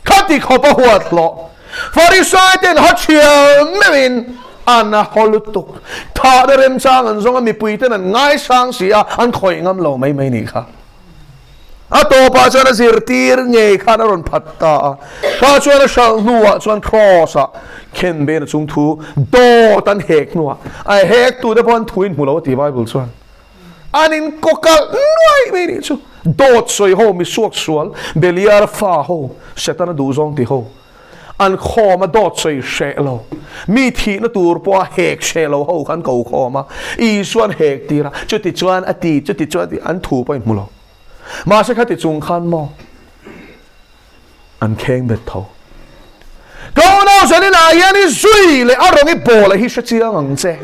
A: Khati khawp a huat hlawh. Farisai ten ha thial meuhin an a haw lutuk. Thahna remchang an zawng a mipui ten an ngaisang si a an khawih ngam lo mai mai nih kha. A tawpah chuan a zirtir ngei khan a rawn phat ta a. Kha chuan a hralh hnuah chuan Kraws-ah khen bena chung thu dawt an hek hnuah a hek tute pawh an thu in hmu lo a ti Bible chuan. An in kawkalh nuai mai nih chu. Dawt sawi ho, mi suak sual, Beliar fa ho, Setana duhzawng ti ho. An khawm a dawt sawi hreh lo. Mi thihna tur pawha hek hreh lo ho kha an ko khawm a. Isua an hek tir a, chuti chuan a ti, chuti chuan a ti, an thu pawh in hmu lo. Mahse khati chung khan maw an kheng bet tho. Ka unau zaninah hian i zui leh a rawng i bawl a hi hre chiang ang che.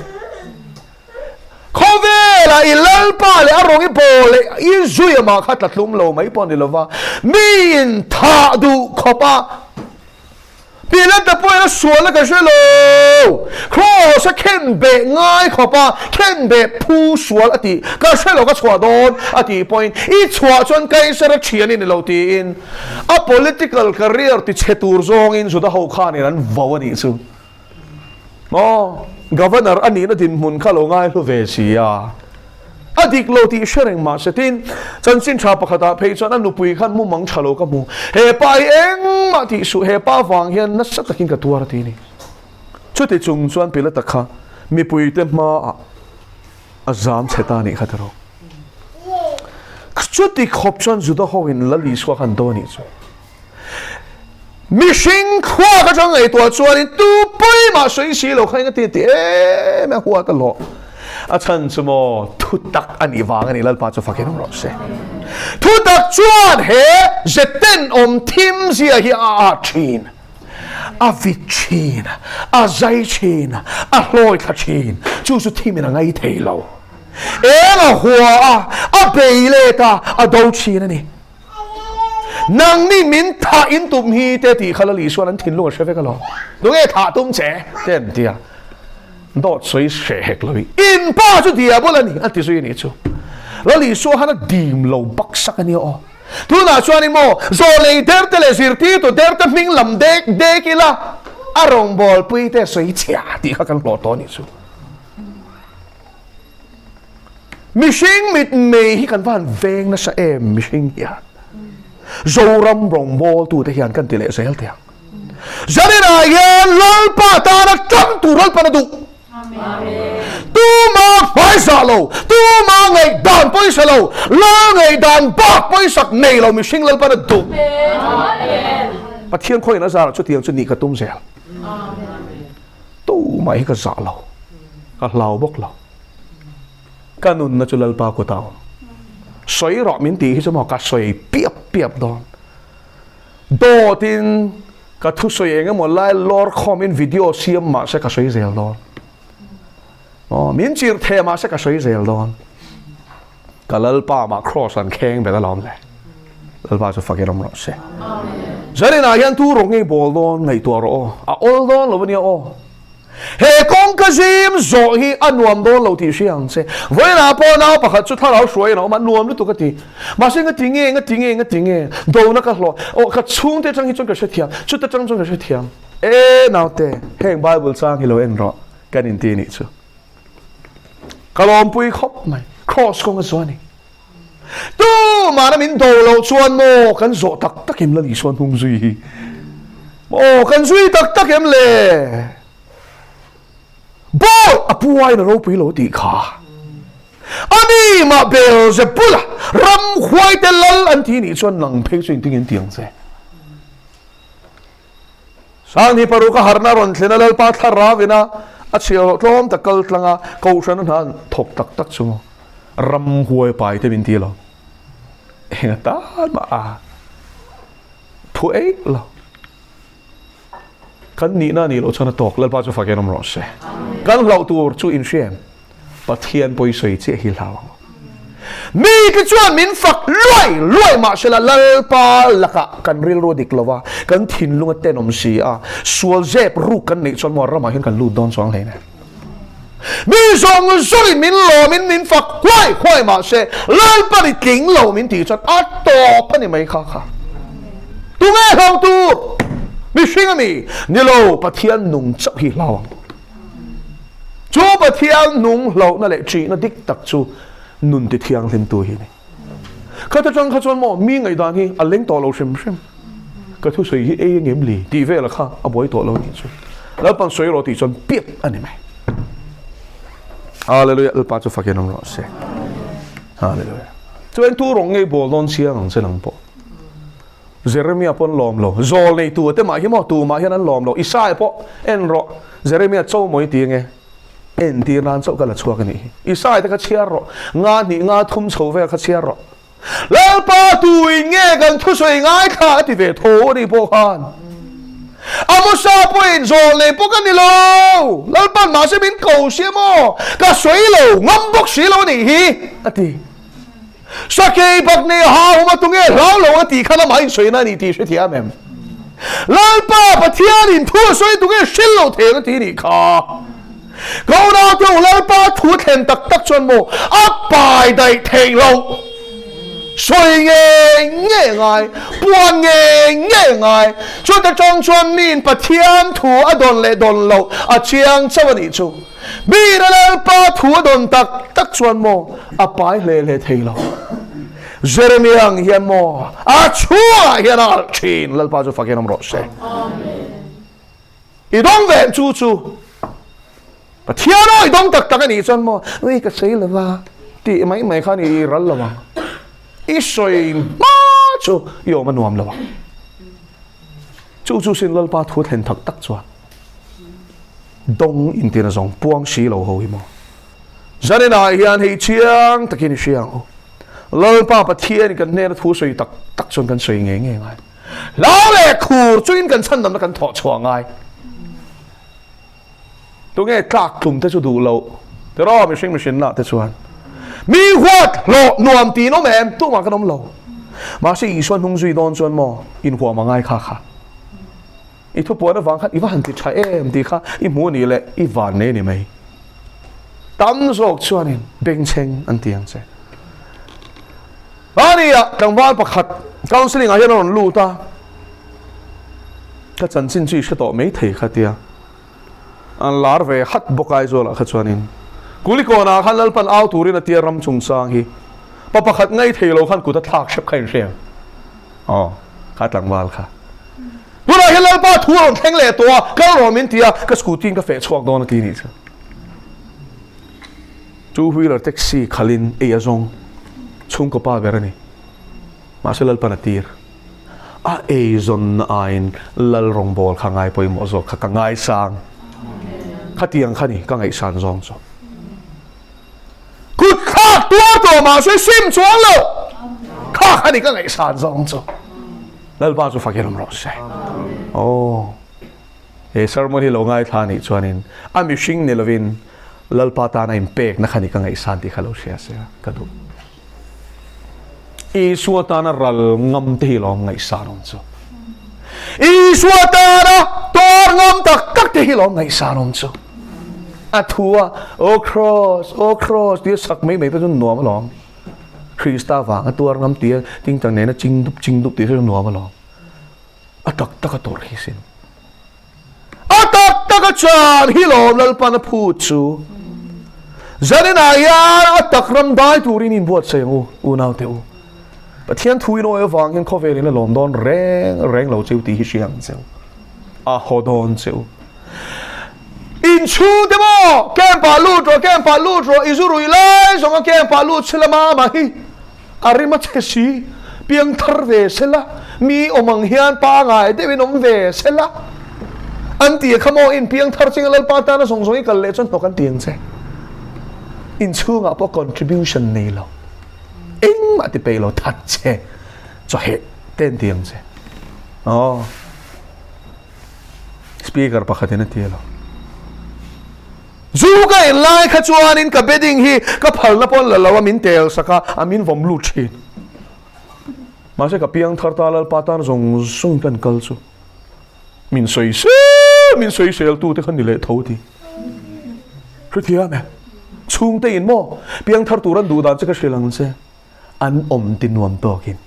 A: Khawvela i Lalpa leh a rawng i bawl leh i zui amah kha tla tlum lo mai pawh a ni lova, mi in thah duh khawp a Pilate pawhin a sualna ka hre lo, Kraws a khen beh ngai khawp a khen beh phu sual a tih ka hre lo ka chhuah dawn a tih pawhin i chhuah chuan Kaisar a thian i ni lo tiin a political career ti chhe tur zawngin Juda ho khanin an vo a nih chu. Maw? Governor a nihna dinhmun kha lo ngaihlu ve si a. A dik lo tih hre reng mahse tin, chanchin tha pakhatah phei chuan a nupui khan mumang tha lo ka hmu. He pa hi engmah tih suh, he pa vang hian nasa takin ka tuar a ti a ni. Chuti chung chuan Pilata kha mipuite hmaah a zam chhe ta a nih kha tiraw. Chuti khawp chuan Juda hoin Lal Isua kha an do a nih chu. Mihring thluak atang ngaihtuah chuanin tu pawimah sawi si lo kha eng a ti ti em a huat a hlawh. A chhan chu maw thu tak a nih vang a ni Lalpa chu fakin awm rawh se. Thu tak chuan he zeten awm thim zia hi a at thin, a vit thin, a zai thin, a hlawi thla thin. Chu chu thimin a ngai thei lo. Eng a hua a, a bei let a, a do thin a ni. Nangni min thah in tum hi te tih kha Lali Isuan an thinlung a hre vek alawm. Tunge thah tum che? Te an ti a. Dawt sawi hre hek lo i. In pa chu diabol a ni a ti zui a nih chu. Lali Isua khan a dim lo bak sak a nia aw. Tunah chuan in maw zawlei der te leh zirtirtu der te hming lam dek dek ila a rawngbawlpui te sawi chhia tih kha kan hlawh tawh a nih chu. Mihring mit mei hi kan va han veng nasa em mihring hian. Zoram rawngbawltute hian kan ti leh zel teh ang. Zaninah hian Lalpa tana tang tur Lalpan a duh. Tuma hmaizah lo, tuma ngaihdan pawisa lo, Lal ngaihdan bak pawisak nei lo mihring Lalpan a duh. Pathian khawiin a zarah chutiang chu nih ka tum zel. Tumah hi ka zah lo, ka hlau bawk lo. Ka nunna chu Lalpa kutah a awm. Sawi rawh min tih hi chu maw ka sawi piap piap dawn. Dawtin ka thusawi eng emaw lai lawr khawmin video siam mahse ka sawi zel dawn. Aw, min chirh theh mahse ka sawi zel dawn. Ka Lalpa mah cross an kheng bet alawm le. Lalpa chu fakin awm rawh se. Zaninah hian tu rawh ngei bawl dawn ngaihtuah rawh aw. A awl dawn lo ania aw. He kawngka zim zawh hi a nuam dawn lo tih hria ang che. Vawiinah pawh nau pakhat chu thlarau hruaiin a awm a, nuam lutuk a ti. Mahse nga ti nge, nga ti nge, nga ti nge, dona ka hlawh. Aw ka chhungte atang hi chuan ka hrethiam, chuta tang chuan ka hrethiam. E naute, heng Bible chang hi lo en rawh kan inti nih chu. Ka lawmpui khawp mai, Kraws kawng a zuah a ni. Tumahna min do loh chuan maw kan zawh tak tak em Lal Isua hnung zui hi? Maw kan zui tak tak em le? Bawi a pu aiin a ropui lo tih kha. A ni mah Beelzebula ramhuaite lal an ti nih chuan nang phei chu engtin nge an ti ang che? Sanghi paruk a harhna rawn thlen a, Lalpa thlarau ina a chhiahhlawh tlawm tak kal tlang a, Kohhran a hna an thawk tak tak chu maw? Ramhuai pai te min ti lo. Eng atan mah a phu eih lo. Kan nihna a nih loh chuan a tawk. Lalpa chu fakin awm rawh se. Kan hlauh tur chu inhriam. Pathian pawi sawi chiah hi hlau ang. Mite chuan min fak luai luai mahsela Lalpa lakah kan rilru a dik lo va, kan thinlung a tenawm si a, sual zep ruk kan neih chuan maw ramah hian kan lut dawn chuang hle nen. Mi zawng zawngin min lawmin min fak huai huai mahse Lalpa ni tling lo min tih chuan a tawp a ni mai kha kha. Tunge hlau tur? Mihring a mi? Ni lo, Pathian nung chauh hi hlau ang. Chu Pathian nung hlauhna leh ṭihna dik tak chu nun ti thianghlimtu hi a ni. Khata ṭang kha chuan maw mi ngaihdan hi a leng tawh lo hrim hrim. Ka thusawi hi ei engem li tih vela kha a buai tawh lo a nih chu. Lalpan sawi rawh tih chuan piap a ni mai. Hallelujah, Lalpa chu fakin awm rawh se. Hallelujah. Chuan tu rawng ngei bawl dawn chiang ang che nang pawh. Jeremia pawh an lawm lo. Zawl nei tu te mah hi maw tu mah hian an lawm lo. Isaiah pawh en rawh. Jeremia cho maw i ti nge? En tir nan chauh ka la chhuak a nih hi. Isaiah te kha chhiar rawh. Nga hnih nga thum chho vel kha chhiar rawh. Lalpa tuin nge kan thusawi ngaithla a ti ve tho a nih pawh khan. Amosa pawhin zawl nei pawh ka ni lo. Lalpan mahse min ko si maw? Ka sawi lo ngam bawk si lo a nih hi a ti. Sakei bak nei ha hum a tunge hlau lo a tih khan amah insawi na a ni tih hrethiam em? Lalpa Pathian in thu a sawi tunge hril lo thei ang a ti nih kha. Ka unaute u Lalpa thu thlen tak tak chuan maw a pai daih theih loh. Sawi ngei ngei ngai, puan ngei ngei ngai. Chuta tang chuan miin Pathian thu a dawn leh dawn loh a chiang chauh a nih chu. Bira Lalpa thu a dawn tak tak chuan maw a pai hle hle thei lo. Jeremia ang hian maw a chhungah hian a alh thin. Lalpa chu fakin awm rawh se. I dawng ve chu chu Pathian aw i dawng tak tak a nih chuan maw ui ka sawi lo va tih mai mai khan i ral lo ang. I sawi hma chu i awm a nuam lo ang. Chu chu sin Lalpa thu thlen tak tak chuan dawng intina zawng puang si lo ho hi maw. Zaninah hian hei chiang takin i hria ang u. Lalpa Pathian kan hnena thu sawi tak tak chuan kan sawi ngei ngei ngai. Hlau leh khur chuin kan chhandamna kan thawh chhuah ngai. Tunge tlak tlum te chu duh lo tiraw mihring mihrinna te chuan. Mi huat hlawh nuam tiin awm em tumah kan awm lo. Mahse Isua hnung zui dawn chuan maw inhuam a ngai kha kha. I thupuan avang khan i va han ti tha em tih kha i hmu nih leh i van nei ni mai. Tam zawk chuanin bengchheng an ti ang che. Mahnia tlangval pakhat counselling ah hian a rawn lut a, ka chanchin chu i hre tawh mai thei kha tia. An lar ve hat bawk Aizawl ah kha chuanin Kulikawn ah khan Lalpan au turin a tia ram chungchang hi pa pakhat ngaih thei lo khan kut a thlak hrep kha inhre ang. Aw, kha tlangval kha. Tunah hian Lalpa thu a rawn thleng leh tawh a, kal rawh min ti a, ka scooty in ka feh chhuak dawn a ti nih chu. Two wheeler taxi khalhin ei a zawng chhungkaw pa ber a ni. Mahse Lalpan a tir. A eizawnna aiin Lal rawngbâwl kha ngai pawimawh zawk kha ka ngaisang. Khatiang kha ni ka ngaihsan zawng chu. Kut thlak tuar tawh mahse sim chuang lo. Kha kha ni ka ngaihsan zawng chu. Lalpa chu fakin awm rawh se. Aw. He sermon hi lo ngaithla nih chuanin a mihring ni lovin Lalpa tana inpekna kha ni ka ngaihsan tih kha lo hria se ka duh. Isua tana ral ngam te hi lawm ngaihsan awm chu. Isua tana tor ngam tak tak te hi lawm ngaihsan awm chu. A thu a, O cross, O cross tia sak mai mai te chu nuam alawm. Krista vanga tuar ngam tia tingtang nena ching dup ching dup tih te chu nuam alawm. A tak tak a tawrh hi sin. A tak tak a chan hi lawm Lalpan a phut chu. Zaninah hian a tak ram dai turin inbuatsaih ang u, unau te u. Pathian thu in awi avang hian khawvel in a lawm dawn reng reng lo cheu tih hi hria ang cheu. A haw dawn cheu. In. Inchhungte maw camp ah lut rawh, camp ah lut rawh, i zu ruih lai zawng a camp ah lut sela mama hi a rim a chhe si, piangthar ve sela, mi awm ang hian pangai deuhin awm ve sela an ti a kha maw in piangthar chinga Lalpa tana zawng zawng i kal leh chuan hnawk an ti ang che. Inchhungah pawh contribution nei lo, engmah ti peih lo that che chawheh te an ti ang che. Aw. Speaker pakhatin a ti a lo. Zu ka en lai kha chuanin ka bedding hi ka phalna pawn la lo a min tel sak a, a min vawm lut thin. Mahse ka piang thar ta Lalpa tan zawng zawng kan kal chu min sawi sel min sawi sel tu te kha ni leh tho ti. Hrethiam e. Chhungte in maw piang thar tur an duh dan che ka hrilh ang che. An awm ti nuam tawkin.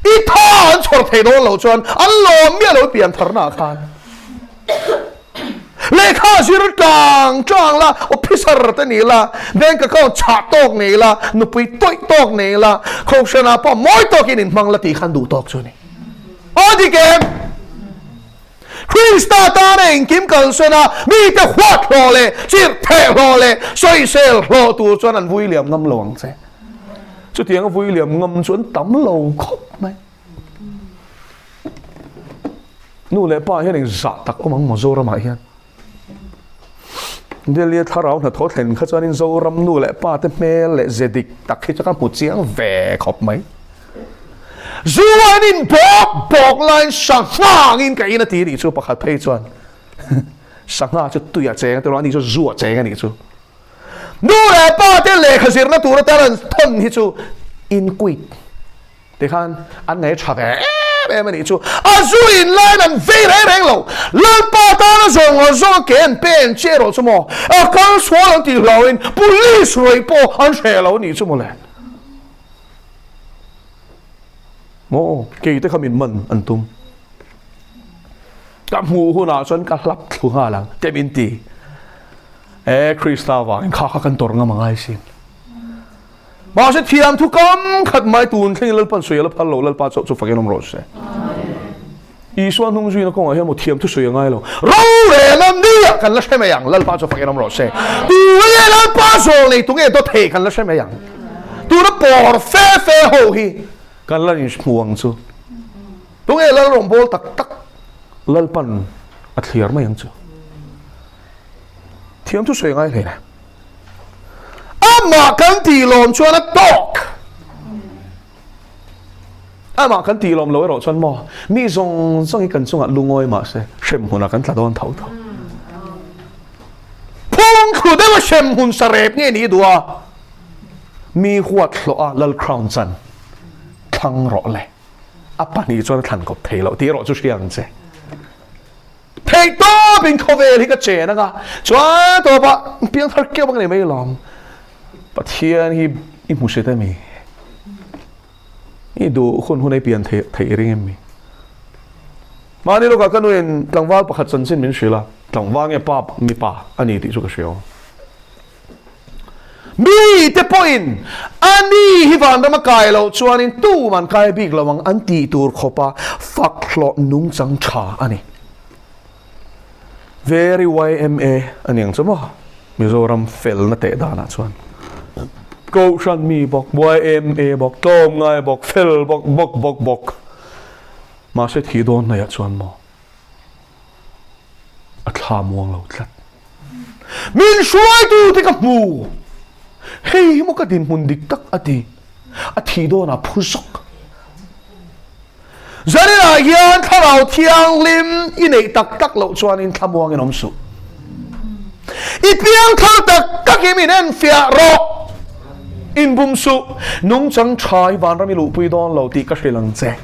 A: I tha an chhawr thei dawn loh chuan an lawm miah lo pian tharna ah khan. Lehkha zir tang tang la, officer te ni la, bank account chhah tawk nei la, nupui tawih tawk nei la, kohhran ah pawh mawi tawkin inhmang la tih khan duh tawk chu a ni. Aw dik em? Krista tana engkim kalsan a, mite huat hlawh leh chirh theh hlawh leh sawisel hlawh tur chuan an vui liam ngam lo ang che. Chutiang a vui liam ngam chu an tam lo khawp mai. Nu leh pa hian eng zah tak awm ang maw Zoramah hian. Delhi a thlarau hnathawh thlen kha chuanin Zoram nu leh pa te hmel leh ze dik tak hi chu ka hmu chiang ve khawp mai. Zu an in bawk bawk laiin sangha angin ka in a ti nih chu pakhat phei chuan sangha chu tui a cheng a ti lo ani chu zu a cheng a nih chu. Nu leh pa te lehkha zirna tur atan an thawn hi chu in quit. Tikhan an ngaih tha ve em em a nih chu. A zu in laiin an vei reng reng lo. Lalpa tana zawng zawng a ke an pen che erawh chu maw a kal sual an tih hlauhin police rawih pawh an hreh lo a nih chu mawle. Maw kei te kha min man an tum. Ka hmuh hunah chuan ka hlap thlu nghal ang te min ti. E Krista vangin kha kha kan tawrh ngam a ngai sin. Mahse thiam thu kam khat mai tun thlengin Lalpan sawi a la phal lo, Lalpa chauh chu fakin awm rawh se. Isua hnung zuina kawngah hian maw thiam thu sawi a ngai lo. Rorel a nia kan la hre mai ang, Lalpa chu fakin awm rawh se. Tu nge Lalpa zawl nei tu nge dawt thei kan la hre mai ang. Tuna pawr fe fe ho hi kan la inhmu ang chu. Tu nge Lal rawngbâwl tak tak Lalpan a thliar mai ang chu. Thiam thu sawi a ngai hle. Amah kan tih lawm chuan a tawk. Amah kan tih lawm lo erawh chuan maw mi zawng zawng hi kan chungah lungawi mah se hrem hmunah kan tla dawn tho tho. Phung thlu deuh a hrem hmun sa rep nge ni duh a mi huat hlawh a lal crown chan thlang rawh le a pahnih chuan a thlan kawp thei loh tih erawh chu hria ang che. Theih tawpin khawvel hi ka chen anga chuan tawpah piangthar keuh ang nei mai lawm. Pathian hi i hmu hret em i? I duh hun hun ei pian theih theih i ring em mi? Mahni lawkah ka nuin tlangval pakhat chanchin min hrilh a, tlangval nge pa mipa a ni tih chu ka hria. Mi te pawhin a ni hi vanram a kai loh chuanin tum an kai bik lo ang an tih tur khawpa fak hlawh nungchang tha a ni. Very YMA a ni ang chu maw? Mizoram felna teh danah chuan Kohhran mi bawk, YMA bawk, tlawmngai bawk, fel bawk, bawk bawk bawk. Mahse thih dawn hnaihah chuan maw? A thla muang lo tlat. Min hruaitu te ka hmu. Hei hi maw ka dinhmun dik tak a ti. A thih dawnah phu zawk. Zaninah hian thlarau thianghlim i neih tak tak loh chuanin thlamuangin awm suh. I piangthar tak tak hi min enfiah rawh. Inbum suh. Nungchang tha hi vanram i luhpui dawn lo tih ka hrilh ang che.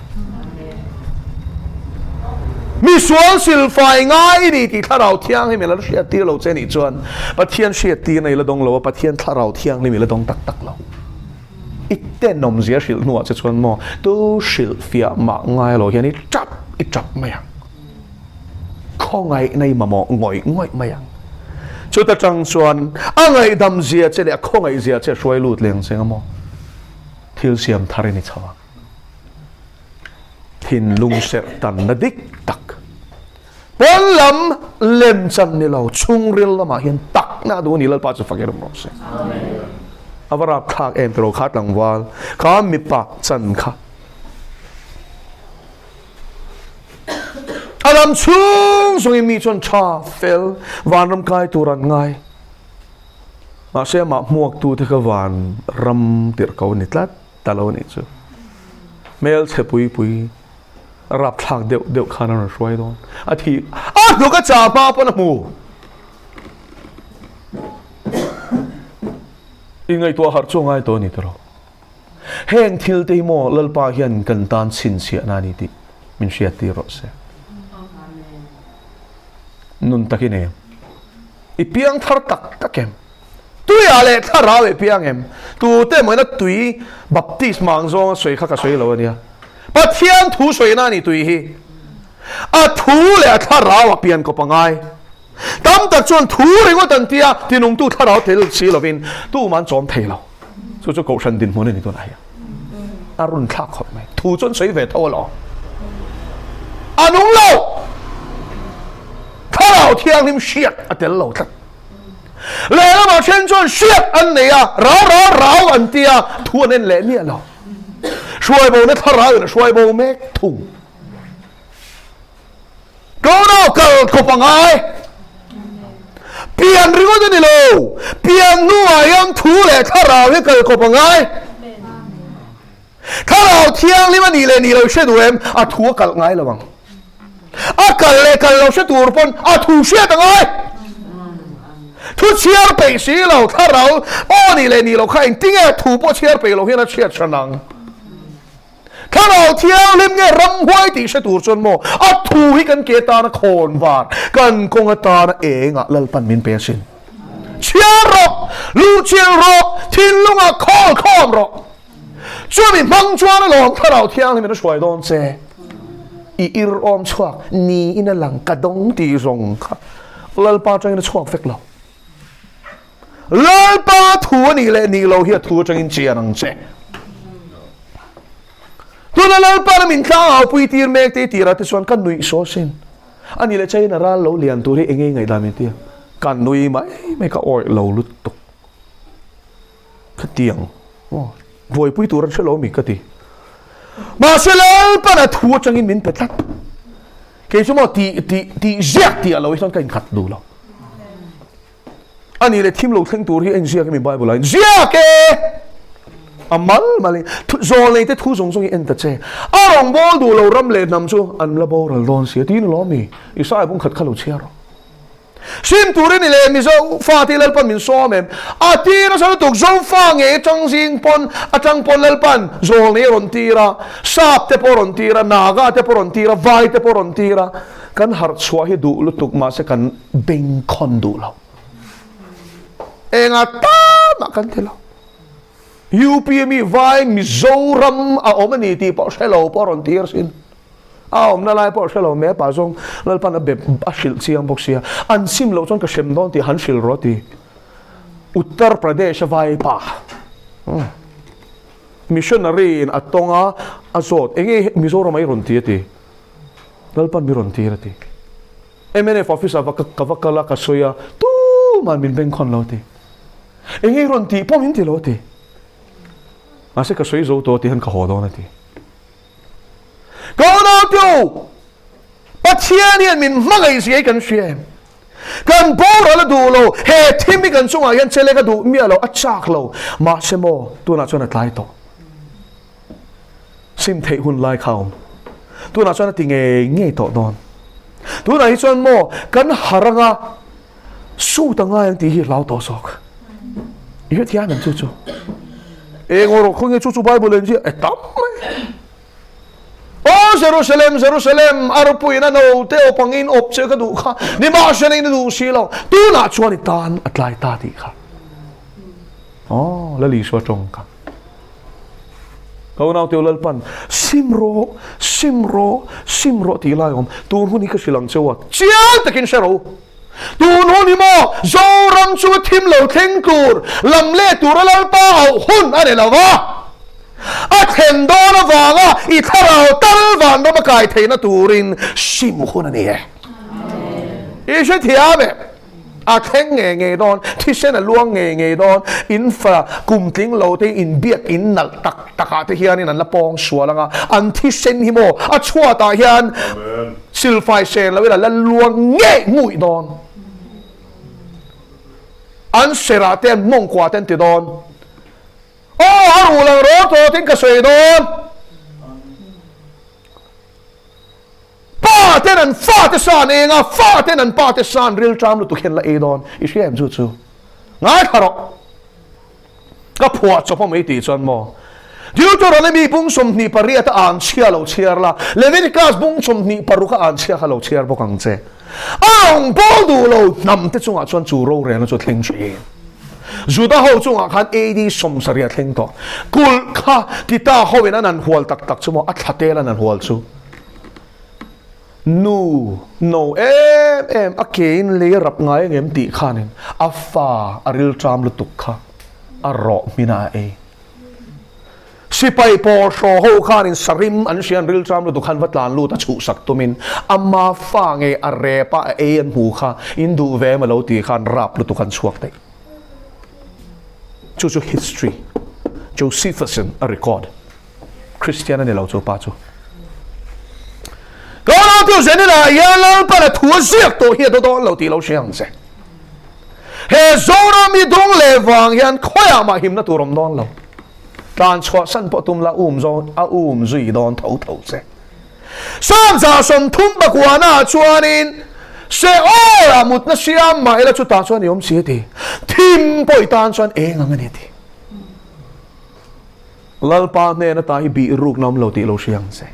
A: Misual silfai ngai i ni tih Thlarau Thianghlim i la hriattir lo che nih chuan Pathian hriattirna i la dawng lo a, Pathian Thlarau Thianghlim i la dawng tak tak lo. I tenawmzia hrilh hnuah che chuan maw tu hrilhfiah mah ngai lo hian i tap i tap mai ang. Khawngaihna i mamawh ngawih ngawih mai ang. Chuta tang chuan a ngaihdamzia che leh a khawngaihzia che hruai lut leng che nga maw thil siam thar i ni chho ang. Thinlung serh tanna dik tak. Pawn lam lem chan ni lo, chhungril lamah hian takna a duh a ni, Lalpa chu fak i rum rawh se. A va rapthlak em tiraw kha tlangval kha mipa chan kha. A lam chhung zawngin mi chuan tha fel vanram kai tur an ngai. Mahse amah hmuaktute kha vanram tirh ko a ni tlat ta lo a nih chu. Hmelchhe pui pui rapthlak deuh deuh khan a rawn hruai dawn. A thi a hnuk a chah hma pawn a hmu. Inngaihtuah harh chu a ngai tawh a ni tawh lo. Heng thil te hi maw Lalpa hian kan tan chhinchhiahna a ni tih min hriattir rawh se. Nun tak i nei ang. I piang thar tak tak em? Tuiah leh thlarau i piang em? Tute emaw ina tui baptisma ang zawnga sawi kha ka sawi lo a nia. Pathian thu sawina a ni tui hi. A thu leh a thlarau a pian kawp a ngai. Tam tak chuan thu ringawt an tia, tinungtu thlarau tel si lovin tumah an chawm thei lo. Chu chu Kohhran dinhmun a ni tunah hian. A run thlak khawp mai. Thu chu an sawi ve tho alawm. A nung lo! Thlarau thianghlim hriat a tel lo tlat. Lehlamah then chuan hriat an nei a, rau rau rau an tia, thu an en leh miah lo. Hruai bo na thlarau in a hruai bo mek thung. Tlawrau kal khawp a ngai. Pian ringawt a ni lo. Pian hnuah hian thu leh thlarau hi kal khawp a ngai. Thlarau thianghlim a nih leh nih lo hre duh em? A thu a kalh ngai lo ang. A kal leh kal lo hre tur pawn a thu hriat a ngai. Thu chhiar peih si lo, thlarau aw nih leh nih lo kha engtinge thu pawh chhiar peih lo hian a chhiat hran ang. Thlarau Thianghlim nge ramhuai tih hre tur chuan maw a thu hi kan ke tana khawn var, kan kawng atana engah Lalpan min pe asin. Chhiar rawh, luhchilh rawh, thinlungah khawl khawm rawh. Chumi hmang chuan alawm Thlarau Thianghlim in a hruai dawn che. I ir awm chhuak niin a lang ka dawng tih zawng kha Lalpa atangin a chhuak vek lo. Lalpa thu a nih leh nih lo hi a thu atangin chian ang che. Tuna Lalpa na min tlang au pui tir mek te tirah te chuan ka nuih saw sin. A nih leh China ral lo lian tur hi enge ngaihdan min tia. Ka nui mai mai ka awih lo lutuk. Ka ti ang. Buaipui tur an hre lo mi ka ti. Mahse Lalpan a thu atangin min pe tlat. Kei chu maw ti ti ti ziak tih a lo hi chuan ka inkhat duh lo. Ani leh thim lo thleng tur hi a inziak emi Bible ah inziak e! A mal mal in zawl nei te thu zawng zawng hi en ta che. A rawngbâwl duh lo ram leh hnam chu an la boral dawn si a tiin alawm mi Isaiah bung khat kha lo chhiar rawh. Sim tur i ni leh Mizo fa te Lalpan min sawm em? A tir nasa lutuk Zofa nge atang zing pawn atang pawn Lalpan zawl nei a rawn tir a, Sap te pawh a rawn tir a, Naga te pawh a rawn tir a, Vai te pawh a rawn tir a, kan harh chhuah hi duh lutuk mahse kan bengkhawn duh lo. Enga tamah kan ti lo. UP mi Vai Mizoram a awm a ni tih pawh hre lo pawh a rawn tir sin. A awmna lai pawh hre lo mai pa zawng Lalpan a be a hrilh chiang bawk sia. An sim loh chuan ka hrem dawn tih han hrilh rawh ti. Uttar Pradesh a vai pa missionary in a tawng a, a zawt enge Mizoram ah i rawn ti a ti. Lalpan mi rawn tir a ti. Mnf office ah va ka va kal a ka sawi a tuman min bengkhawn lo a ti. Enge i rawn tih pawh min ti lo a ti. Mahse ka sawi zo tawh a ti hian ka haw dawn a ti. Ka unaute u, Pathian hian min hmangaih zia hi kan hria em? Kan boral a duh lo, he thim hi kan chungah hian chelek a duh miah lo, a chak lo. Mahse maw, tunah chuan a tlai tawh. Sim theih hun lai kha a awm. Tunah chuan a ti ngei ngei tawh dawn. Tunah hi chuan maw, kan harh anga Suit a ngai ang tih hi hlau tawh zawk. I hrethiam em chu chu? Eng aw rawh khawnge chu chu Bible en ziah e tam mai. Aw Jerusalem, Jerusalem, a ropuiin a no te awp angin awp che ka duh kha, nimahsela in a duh si lo, tunah chuan i tan a tlai ta tih kha. Aw, Lal Isua tawng kha. Ka unaute u Lalpan, sim rawh, sim rawh, sim rawh tih lai awm. Tun hun hi ka hrilh ang cheu a, chiang takin hre rawh u. Tun hun hi maw Zoram chu thim lo thleng tur, lam leh tura Lalpa auh hun a ni lo va. A thlen dawn avanga i thlarau tal vanram a kai theihna turin sim hun a ni e. I hrethiam em? A thleng ngei ngei dawn, thisen a luang ngei ngei dawn, in fa kum tling lo te in biak in nalh tak tak ah te hianin an la pawng sual anga, an thisen hi maw a chhuat ah hian silfai sen lo in a la luang ngei nguih dawn. An serh ah te an mawngkua te an ti dawn. Aw a ruh lang rawt rawt in ka sawi dawn. Pa ten an fate san eng a, fa ten an pa te san rilṭam lutuk hian la ei dawn. I hria em chu chu? Ngaithla rawh. Ka phuah chawp a mai tih chuan maw? Deuteronomy bung 28 a an chhia lo chhiar la, Leviticus bung 26 a an chhia kha lo chhiar bawk ang che. A rawngbâwl duh lo hnam te chungah chuan chu rorelna chu a thleng thin. Juda ho chungah khan AD 70 a thleng tawh. Kulh kha Tita hoin an han hual tak tak chu maw, a thla tel an han hual chu. Nu no em em a kein lei a rap ngai ang em tih khanin a fa a rilṭam lutuk kha a rawh hminah a ei. Sipai pawl hraw ho khanin sarim an hria an rilṭam lutuk khan va tlan lut a chhuhsak tumin ama fa nge a rep a a ei an hmu kha in duh ve em a lo tih khan rap lutuk an chhuak daih. Chu chu history Josephus-in a record. Kristian a ni lo chu pa chu. Ka unau tu Zenila hian Lalpan a thu a ziak tawh hi a daw dawn lo tih lo hria ang che. He Zoram hi dung leh vang hian khawiah mah himna tur awm dawn lo. Tlan chhuah san pawh tum la um zawn a um zui dawn tho tho che. Sam 130 pakuana ah chuanin Seol ah mutna siam mah ila chutah chuan i awm si a ti. Thim pawh i tan chuan eng ang a ni a ti. Lalpa hnen ata hi bih rukna awm lo tih lo hria ang che.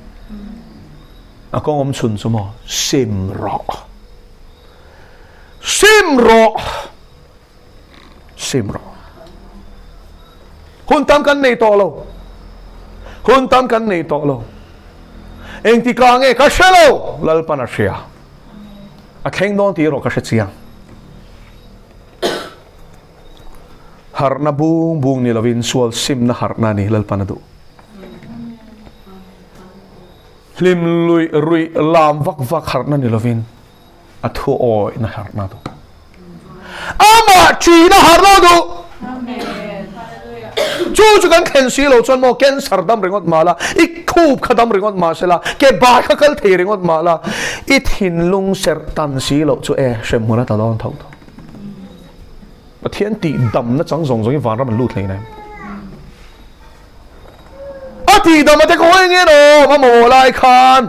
A: A kawng awm chhun chu maw? Sim rawh. Sim rawh. Sim rawh. Hun tam kan nei tawh lo. Hun tam kan nei tawh lo. Engtika nge ka hre lo? Lalpan a hria. A thleng dawn tih erawh ka hre chiang. Harhna bung bung ni lovin sual simna harhna a ni Lalpan a duh. Hlim luih ruih lam vak vak harhna ni lovin a thu awihna harhna a duh. Amah ṭihna harhna a duh. Chu chu kan thlen si lo chuan maw cancer dam ringawt mah la, i khup kha dam ringawt mah se la, ke bai kha kal thei ringawt mah la, i thinlung serh tan si loh chu e hremhmun a ta dawn tho tho. Pathian tih damna chang zawng zawng hi vanram an lut hlein em? A tih dam a te khaw eng nge nawm a mamawh lai khan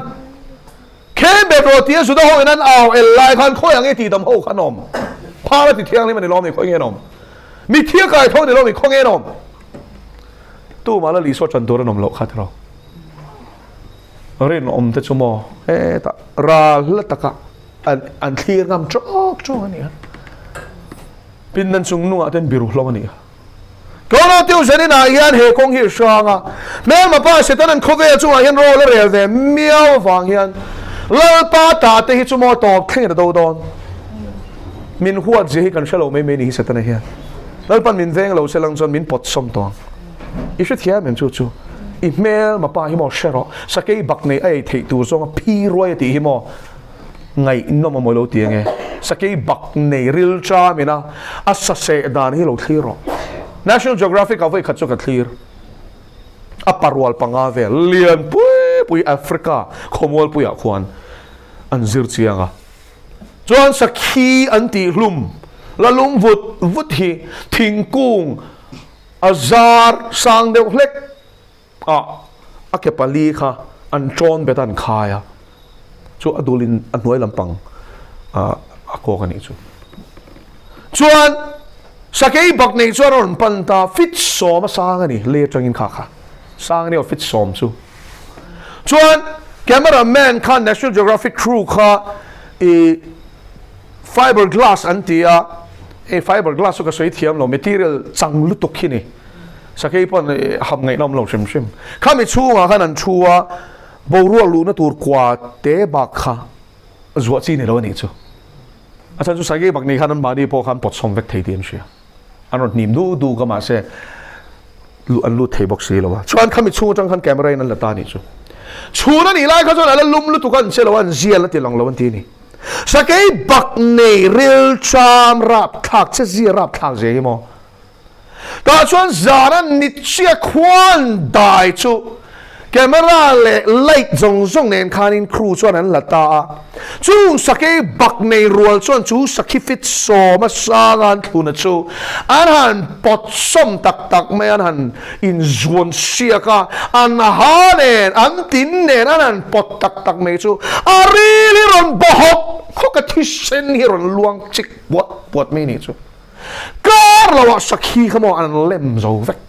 A: Khenbet rawh tia Juda ho in an au el lai khan khawi ang nge tih dam ho kha nawm? Phar a ti thianghlim a ni lawm ni khawi nge nawm? Mitthi a kai tho a ni lawm ni khaw nge nawm? Tumah la Isua ṭan tur a nawm loh kha tiraw? Rinawm te chu maw hetah ral hla taka an an thlir ngam tawk tawk a ni a. Pindan chung nungah ten biru hlawm a ni a. Tuna tiu zanin ah hian he kawng hi a hrang a, hmelma pa Satan an khawvel chungah hian rawl a rel ve miau avang hian Lalpa ta te hi chu maw tawp thlengin a do dawn. Min huat zia hi kan hre lo mai mai ni hi Setana hian. Lalpan min veng lo se lang chuan min pawt sawm tawh ang. I hrethiam em chu chu? I hmelma pa hi maw hre rawh, sakei bak nei a ei theih tur zawnga phi ruai a tih hi maw ngaihnawm a mawi lo ti ange. Sakei bak nei ril ṭam ina a saseh dan hi lo thlir rawh. National Geographic ah vawi khat chu ka thlir. A parual panga vel lian pui pui Africa khawmualpui ah khuan an zir chiang a. Chuan sakhi an tih hlum la lung vut vut hi thingkung a zar sang deuh hlek a a ke pali kha an ṭawn bet a an khai a, chu a dulin a hnuai lampang a kawk a nih chu. Chuan sakei bak neih chuan a rawn pan ta fit sawm a sang a ni, lei atangin kha kha sang a ni aw fit sawm chu. Chuan camera man kha National Geographic crew kha i fiber glass an ti a, hei fiber glass chu ka sawi thiam lo material chang lutuk hi ni. Sakei pawn ham ngaihna awm lo hrim hrim. Khami chhungah khan an thu a, boruak luhna tur kua te bak kha zuah chi ni lo a nih chu. A chhan chu sakei bak ni khan an mahni pawh khan pawt sawm vek thei tih an hria. An rawn hnim du du ka mahse an lut thei bawk si lo a. Chuan khami chhung atang khan camera in an la ta a nih chu. Chhun a nih lai kha chuan a la lum lutuk a an che lo a, an zial a ti lang lo an ti a ni. Sakei bak nei rilṭam rapthlak che zia rapthlak zia hi maw? Tah chuan zana nitchia khuan dai chu camera leh light zawng zawng nen khanin crew chuan an la ta a. Chung sakei bak nei rual chuan chu sakhi fit sawma sanga an thluna chu an han pawt sawm tak tak mai a, an han inzuan siak a, an ha nen, an tin nen an han pawt tak tak mai chu a ril hi rawn baw hawk hawk a, thisen hi rawn luang chik puat puat mai a nih chu. Kar lo ah sakhi kha maw an lem zo vek.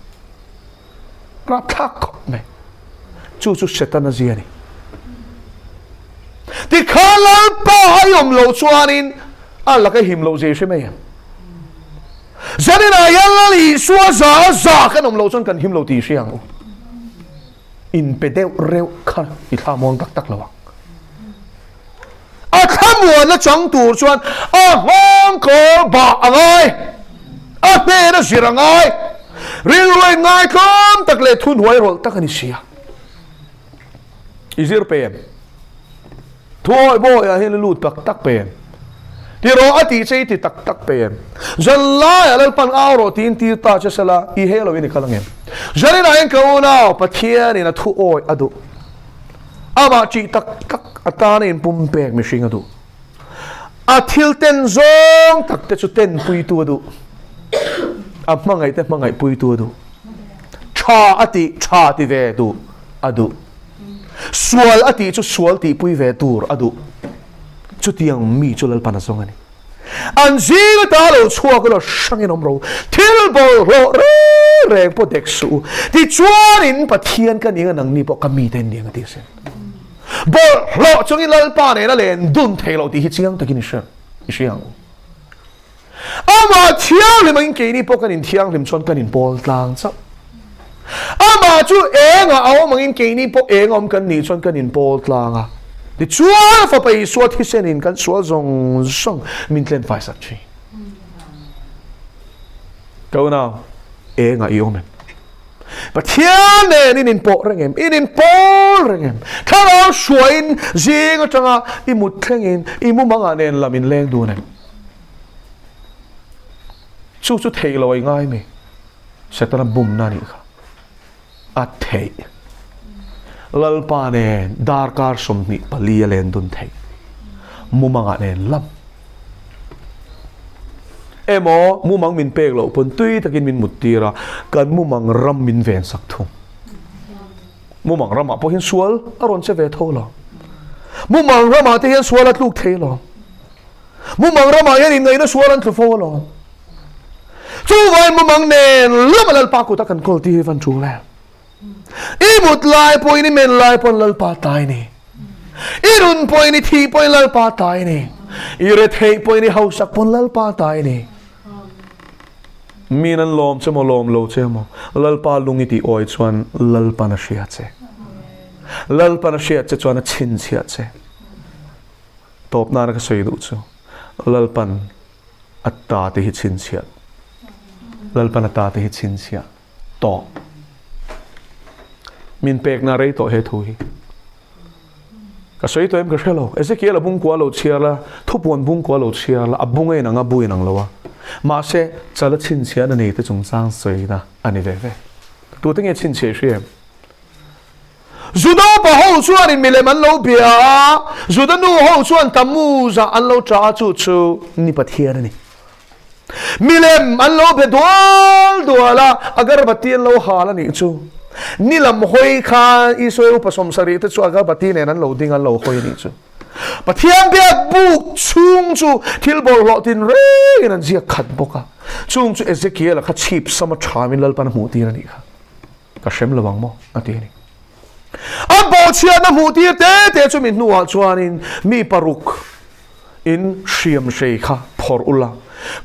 A: Rapthlak khawp mai. Chu chu Setana zia a ni. Tikhan Lalpa a i awm loh chuanin a laka him loh zia i hre mai em? Zaninah hian Lal Isua za a za kan awm loh chuan kan him lo tih i hria ang u. Inpe deuh reuh kha i thla muang tak tak lo ang. A thlamuanna chang tur chuan a nghawng kawl bah a ngai, a hnen a zir a ngai, rilruai ngaitlawm tak leh thuhnuai rawlh tak a ni si a. I zir pe em? Thuawi bawiah hian i lut tak tak pe em? Ti rawh a tih che i ti tak tak pe em? Zan laiah Lalpan au rawh tiin tir ta che sela i he loin i kal ang em? Zaninah hian ka unau Pathianin a thuawi a duh. Amah ṭih tak tak atana inpumpek mihring a duh. A thil ten zawng tak te chu ten puitu a duh. A hmangaih te hmangaih puitu a duh. Ṭha a tih ṭha ti ve duh a duh. Sual a tih chu sual tihpui ve tur a duh. Chutiang mi chu Lalpan a zawng a ni. An zing ata lo chhuak ula hrangin awm ro, thil bawlhhlawh reng reng pawh dek suh u. Tichuanin Pathian ka ning a, nangni pawh ka mite in ning a ti asin. Bawlhhlawh chungin Lalpa nena len dun thei lo tih hi chiang takin i hria i hria ang u. Amah thianghlim angin keini pawh kan inthianghlim chuan kan inpawl tlang chauh. Amah chu engah a awm angin keini pawh eng awm kan nih chuan kan inpawl tlang a. Tichuan Fapa Isua thisenin kan sual zawng zawng min tlen faisak thin. Ka unau, engah i awm em? Pathian nen in inpawh reng em? In inpawl reng em? Thlarau hruaiin zing atanga i mut thlengin i mumangah nen lam in leng dun em? Chu chu theih lo a i ngai mi? Setana bumna a nih kha. A theih. Lalpa nen darkar 24 a len dun theih. Mumangah nen lam. Emaw mumang min pek loh pawn tui takin min mut tir a, kan mumang ram min ven sak thung. Mumang ramah pawh hian sual a rawn che ve tho lo. Mumang ramah te hian sual a tluk thei lo. Mumang ramah hian inngaihna sual an tlu fo alawm. Chuvai mumang nen lama Lalpa kut a kan kawl tih hi van tul em? I mut lai pawhin i men lai pawn Lalpa tai ni. I run pawhin i thih pawhin Lalpa tai ni. I retheih pawhin i hausak pawn Lalpa tai ni. Min an lawm che maw lawm lo che maw Lalpa lung i tih awi chuan Lalpan a hria che. Lalpan a hriat che chuan a chhinchhiah che. Tawp nana ka sawi duh chu Lalpan a ta te hi chhinchhiah Lalpan a ta te hi chhinchhiah tawh min pekna rei tawh he thu hi ka sawi tawh em ka hre lo Ezekiel a bung kua lo chhiar la thupuan bung kua lo chhiar la a bung a inang a bu inang lo a mahse chala chhinchhiahna nei te chungchang sawina a ni ve ve tute nge chhinchhiah i hria em Juda pa ho chuanin milem an lo bia a, Juda nu ho chuan Tammuz-ah an lo ṭah a, chu chu ni Pathian a ni. Milem an lo be dual dual a, agarbati an lo hal a nih chu. Ni lam hawi khan Israel upa 70 te chu agarbati nen an lo ding an lo hawi a nih chu. Pathian biak buk chhung chu thil bawlhhlawh tinrengin an ziak khat bawk a, chung chu Ezekiel-a kha chhip sama ṭhamin Lalpan a hmuhtir a nih kha. Ka hrem lo ang maw? a ti a ni. A bawhchhiatna hmuh tir te te chu mi hnuah chuanin mi paruk in hriam hrei kha phawrh ula,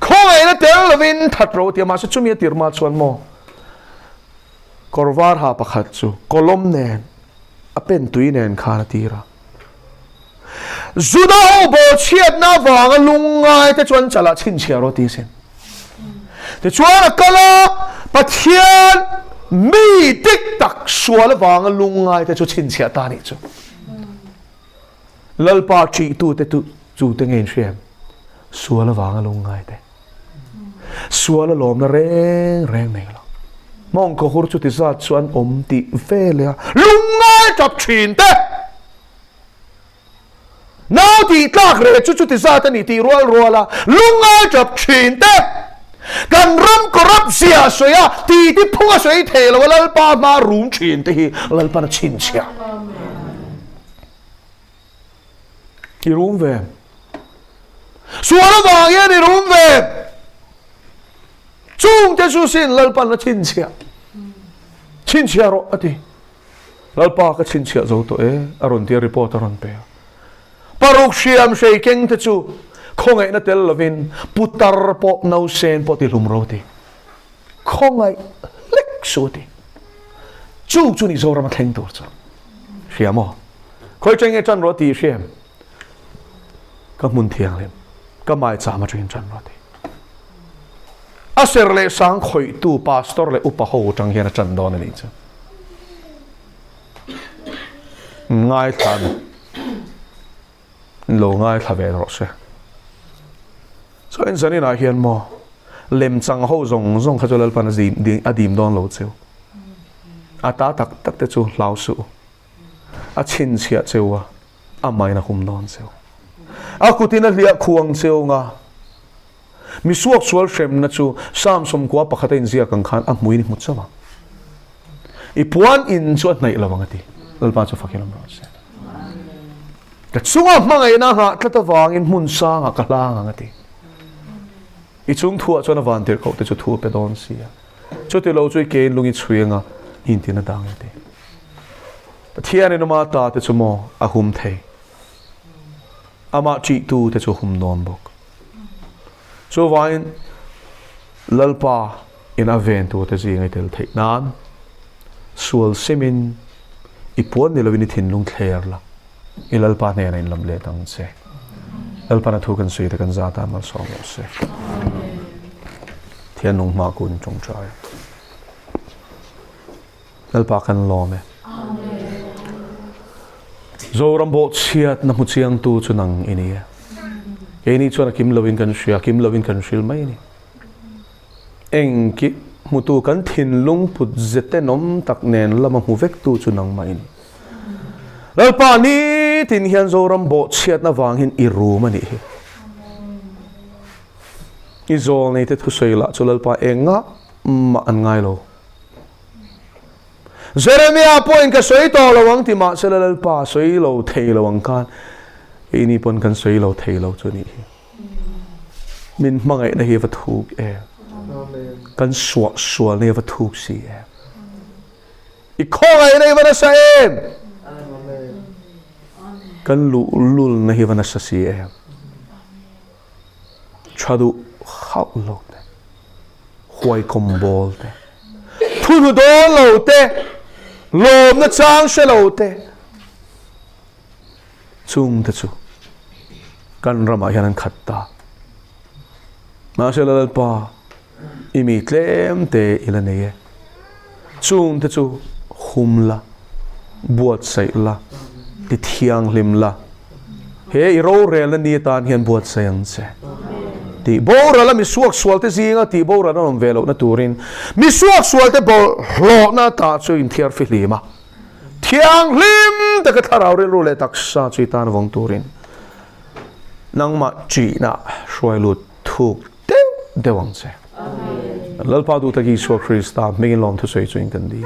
A: khawngaihna tel lovin that ro tia mahse chumi a tir hma chuan maw kawr var ha pakhat chu kawlawm nen a pen tui nen khan a tir a. Juda ho bawhchhiatna avanga lungngai te chuan chalah chhinchhiah rawh ti a sin. Tichuan a kal a, Pathian mi dik tak sual avanga lungngai te chu chhinchhiah ta nih chu. Lalpa ṭihtute tu. Chu te nge in hria em? Sual avanga lungngai te. Sual a lawmna reng reng nei lo. Mawngkaw hur chuti zat chu an awm tih veleh a lungngai tap thin te. Nau tih tlak reh chu chuti zat a ni tih rual rual a lungngai tap thin te. Kan ram corrupt zia a sawi a, ti ti phung a sawi thei lo a Lalpa hma rum thin te hi Lalpan a chhinchhiah. I rum ve. Sual avang hian i rum ve. Chungte chu sin Lalpan a chhinchhiah. Chhinchhiah rawh a ti. Lalpa ka chhinchhiah zo tawh e, a rawn ti a, report a rawn pe a. Paruk hriam hrei keng te chu khawngaihna tel lovin putar pawh nausen pawh tihlum ro ti. Khawngaih hlek su a ti. Chu chu ni Zoram a thleng tur chu. Hria maw? Khawi ṭeng nge ṭan rawh tih i hria em? Ka hmun thianghlim, ka maicham aṭangin ṭan rawh a ti. A ser leh sang khawihtu pastor leh upa ho aṭang hian a ṭan dawn a nih chu. Ngaithla a ni. Lo ngaithla ve rawh se. Chuan zaninah hian maw lemchang ho zawng zawng kha chu Lalpan a dim dawn lo cheu. A ta tak tak te chu hlau suh u. A chhinchhiah cheu a, amahin a hum dawn cheu. A kutin a hliah khuang cheu nga. Mi suaksual hremna chu Psalm 91 a inziak ang khan a hmuin i hmu chauh ang. I puan in chu a hnaih lo ang a ti. Lalpa chu fakin awm rawh se. Ka chunga hmangaihna nghah tlat avangin hmun sangah ka hlang ang a ti. I chung thuah chuan a van tirhkoh te chu thu a pe dawn si a. Chuti lo chu i kein lung i chhui anga i intin a dang a ti. Pathianin ama ta te chu maw a hum thei. Amah ṭihtu te chu hum dawn bawk. Chuvangin Lalpa in a ven tur te zinga i tel theih nan sual simin i puan ni lovin i thinlung thler la, i Lalpa hnenah in lam let ang che. Lalpan a thu kan sawi te kan zat a malsawm rawh se. Thian nung hma kun tawngtai. Lalpa kan lawm e. Zoram bawh chhiat na hmu chiang tu chu nang i ni e. Keini chuan a kim lovin kan hria, kim lovin kan hril mai a ni. Engkim hmutu kan thinlung put ze tenawm tak nen lama hmu vek tu chu nangmah i ni. Lalpa nitin hian Zoram bawh chhiatna vang hian i rum a nih hi. I zawlnei te thusawi lah chu Lalpa engah mah an ngai lo. Jeremia pawhin ka sawi tawh lo ang ti mahsela Lalpa sawi lo thei lo ang khan keini pawn kan sawi lo thei lo chu a nih hi. Min hmangaihna hi a va thuk em. Kan suah sualna hi a va thuk si em. I khawngaihna hi va nasa em. Kan luhlulna hi va nasa si em. Tha duh hauh lo te, huaikawm bawl te, thuhnu dawn lo te, lawmna chang hre lo te, chung te chu kan ramah hian an khat ta. Mahse Lalpa, i mi tlem te i la nei e. Chung te chu hum la, buatsaih la, ti thianghlim la. He i rorelna ni atan hian buatsaih ang che. Tih boral a mi suaksual te zinga tih boral an awm ve lohna turin mi suaksual te bawlhhlawhna ta chu inthiar fihlim a, thianghlim taka thlarau rilru leh taksa chu i tan vawng turin nangmah ṭihna hruai lut thuk deuh deuh ang che. Lalpa duh tak Isua Krista hmingin lawmthu sawi chuin kan dil.